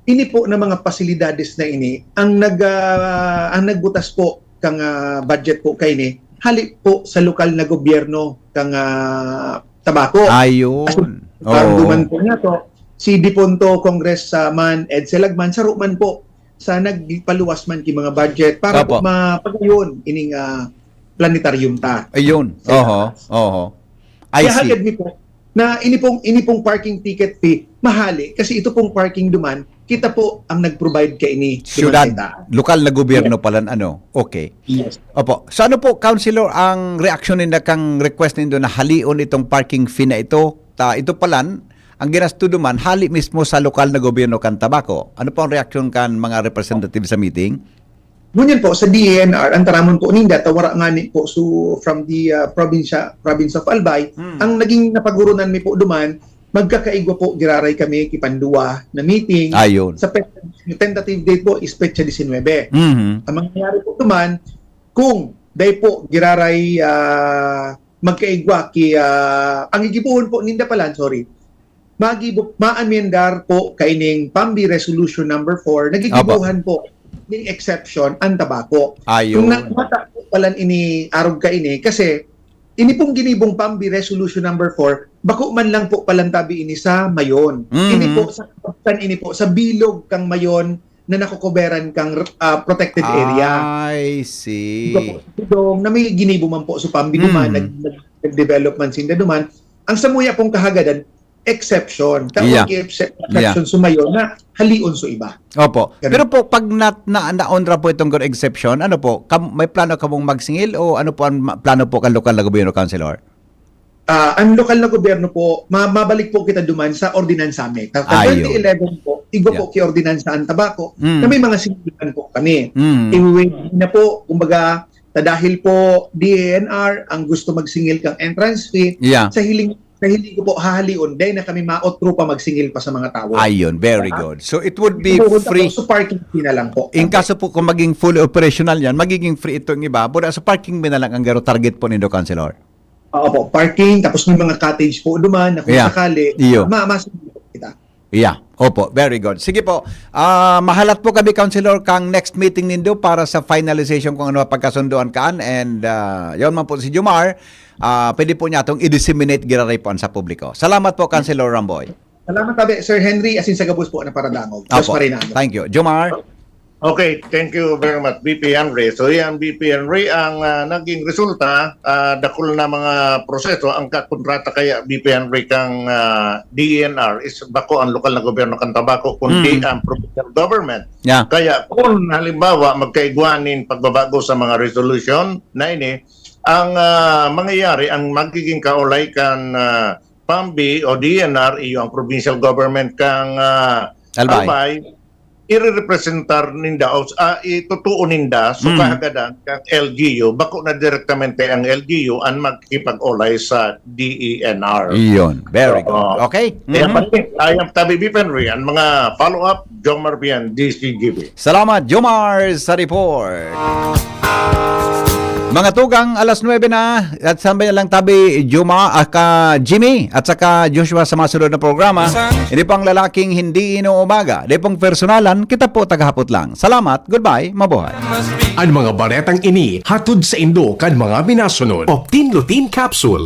ini po na mga pasilidades na ini, ang nag ah, ang nagbutas po kang ah, budget po kaini, hali po sa lokal na gobyerno kang ah, Tabaco. Ayun. Parang Oo. duman po niya to, si Dipunto Congressman Edsel Lagman, saro man po sa nagpaluwas man ki mga budget para Opo. po mapagayon ining ah, planetarium ta. Ayun. Sa Oho. Oho. I Kaya see. hagad mi po na ini pong, ini pong parking ticket fee, mahali kasi ito pong parking duman, kita po ang nag-provide kaini duman Siyudad, kita. Lokal na gobyerno pala, ano? Okay. Yes. Opo. So ano po, Councilor, ang reaksyon ninda kang request nindo na halion itong parking fee na ito? Ta, ito palan, ang ginasto duman, hali mismo sa lokal na gobyerno kan Tabaco. Ano po ang reaksyon kan mga representative sa meeting? Ngunyan po, sa D E N R, ang taramon po ninda, ta wara ngani po, so from the uh, probinsya, province of Albay, Hmm. ang naging napagurunan mi po duman, magkakaigwa po giraray kami kipanduwa na meeting. Ayun. Sa pe- tentative date po is petsa disinwebe. Mhm. Ang mangyayari po duman, kung dai po giraray ah, magkaigwa ki ah, ang gigibohon po ninda palan, sorry. Magibo, maamendar po kaining PAMBI Resolution number four, nagigibohan po ning exception ang Tabaco. Kung Ayun. na, mata po palan ini arog kaini, kasi ini pong ginibong PAMBI Resolution number four, bako man lang po palantabi ini sa Mayon. Mhm. Ini po sa kan ini po sa bilog kang Mayon na nakokoberan kang ah, protected area. I see. Ito po, Dong, na may ginibo man po sa PAMBI duman, Mm. nag, nag, nag-develop man sinda duman. Ang samuya pong kahagadan, exception. Tao Yeah. exception sa Mayon na halion sa iba. Opo. Ganun. Pero po, pag na, na, naonra po itong exception, ano po, kam, may plano kamong magsingil o ano po ang ma- plano po kan lokal na gobyerno, Councilor? Ah, ang lokal na gobyerno po, ma- mabalik po kita duman sa ordinansa mi. Sa Ayun. twenty eleven po, igwa Yeah. po ki ordinansa ang Tabaco, Mm. na may mga singilan po kami. Mm. Iwi-waive na po, kumbaga, ta dahil po D E N R ang gusto magsingil kang entrance fee, Yeah. sa hiling sa hiling ko po hahalion, dahil na kami maotro pa magsingil pa sa mga tao. Ayun, very Ah. good. So it would be Siguro free. po, so parking fee na lang po. In kaso po kung maging fully operational yan, magiging free itong iba. Pero sa parking fee na lang ang garo target po nindo, Councilor. Oo po, parking, tapos may mga cottage po duman na kung Yeah. sakali, Iyo. ma masingil po kita. Yeah. Opo, very good. Sige po. Ah, mahalat po kami, Councilor, kang next meeting nindo para sa finalization kung ano pagkasunduan kaan. And ah, yon man po si Jomar. Ah, pwede po niya itong i-disseminate giraray po sa publiko. Salamat po, Councilor Ramboy. Salamat tabi, Sir Henry, asin sa gabos po na paradangog. Diyos Opo. Marinano. Thank you. Jomar? Okay, thank you very much, V P Henry. So yan, V P Henry, ang ah, naging resulta, ah, dakul na mga proseso, ang kakontrata kaya, V P Henry, kang ah, D E N R is bako ang lokal na gobyerno kan Tabaco, kundi Mm. ang provincial government. Yeah. Kaya kung halimbawa magkaigwa nin pagbabago sa mga resolution na ini, ang ah, mangyayari, ang magiging kaulay kan ah, PAMBI o D E N R, iyo ang provincial government kang ah, Albay. Albay, irerepresentar ninda o ah, itutuo ninda so Mm. kahagadan kang L G U, bako na direktamente ang L G U ang makikipag-olay sa D E N R. Iyon. Very good. Oo. Okay. Kaya Mhm. pati, ayan tabi, V P Henry, ang mga follow-up, Jomar Pian, D C G B. Salamat, Jomar, sa report. Mga tugang, alas nuebe na, at sambay na lang tabi, Joma, ah, ka Jimmy, at saka Joshua sa masunod na programa. Ini pang lalaking hindi inuumaga, di pong personalan, kita po tagahapot lang. Salamat, goodbye, mabuhay. An mga baretang ini hatod saindo kan mga minasunod. Optin Lutein Capsule.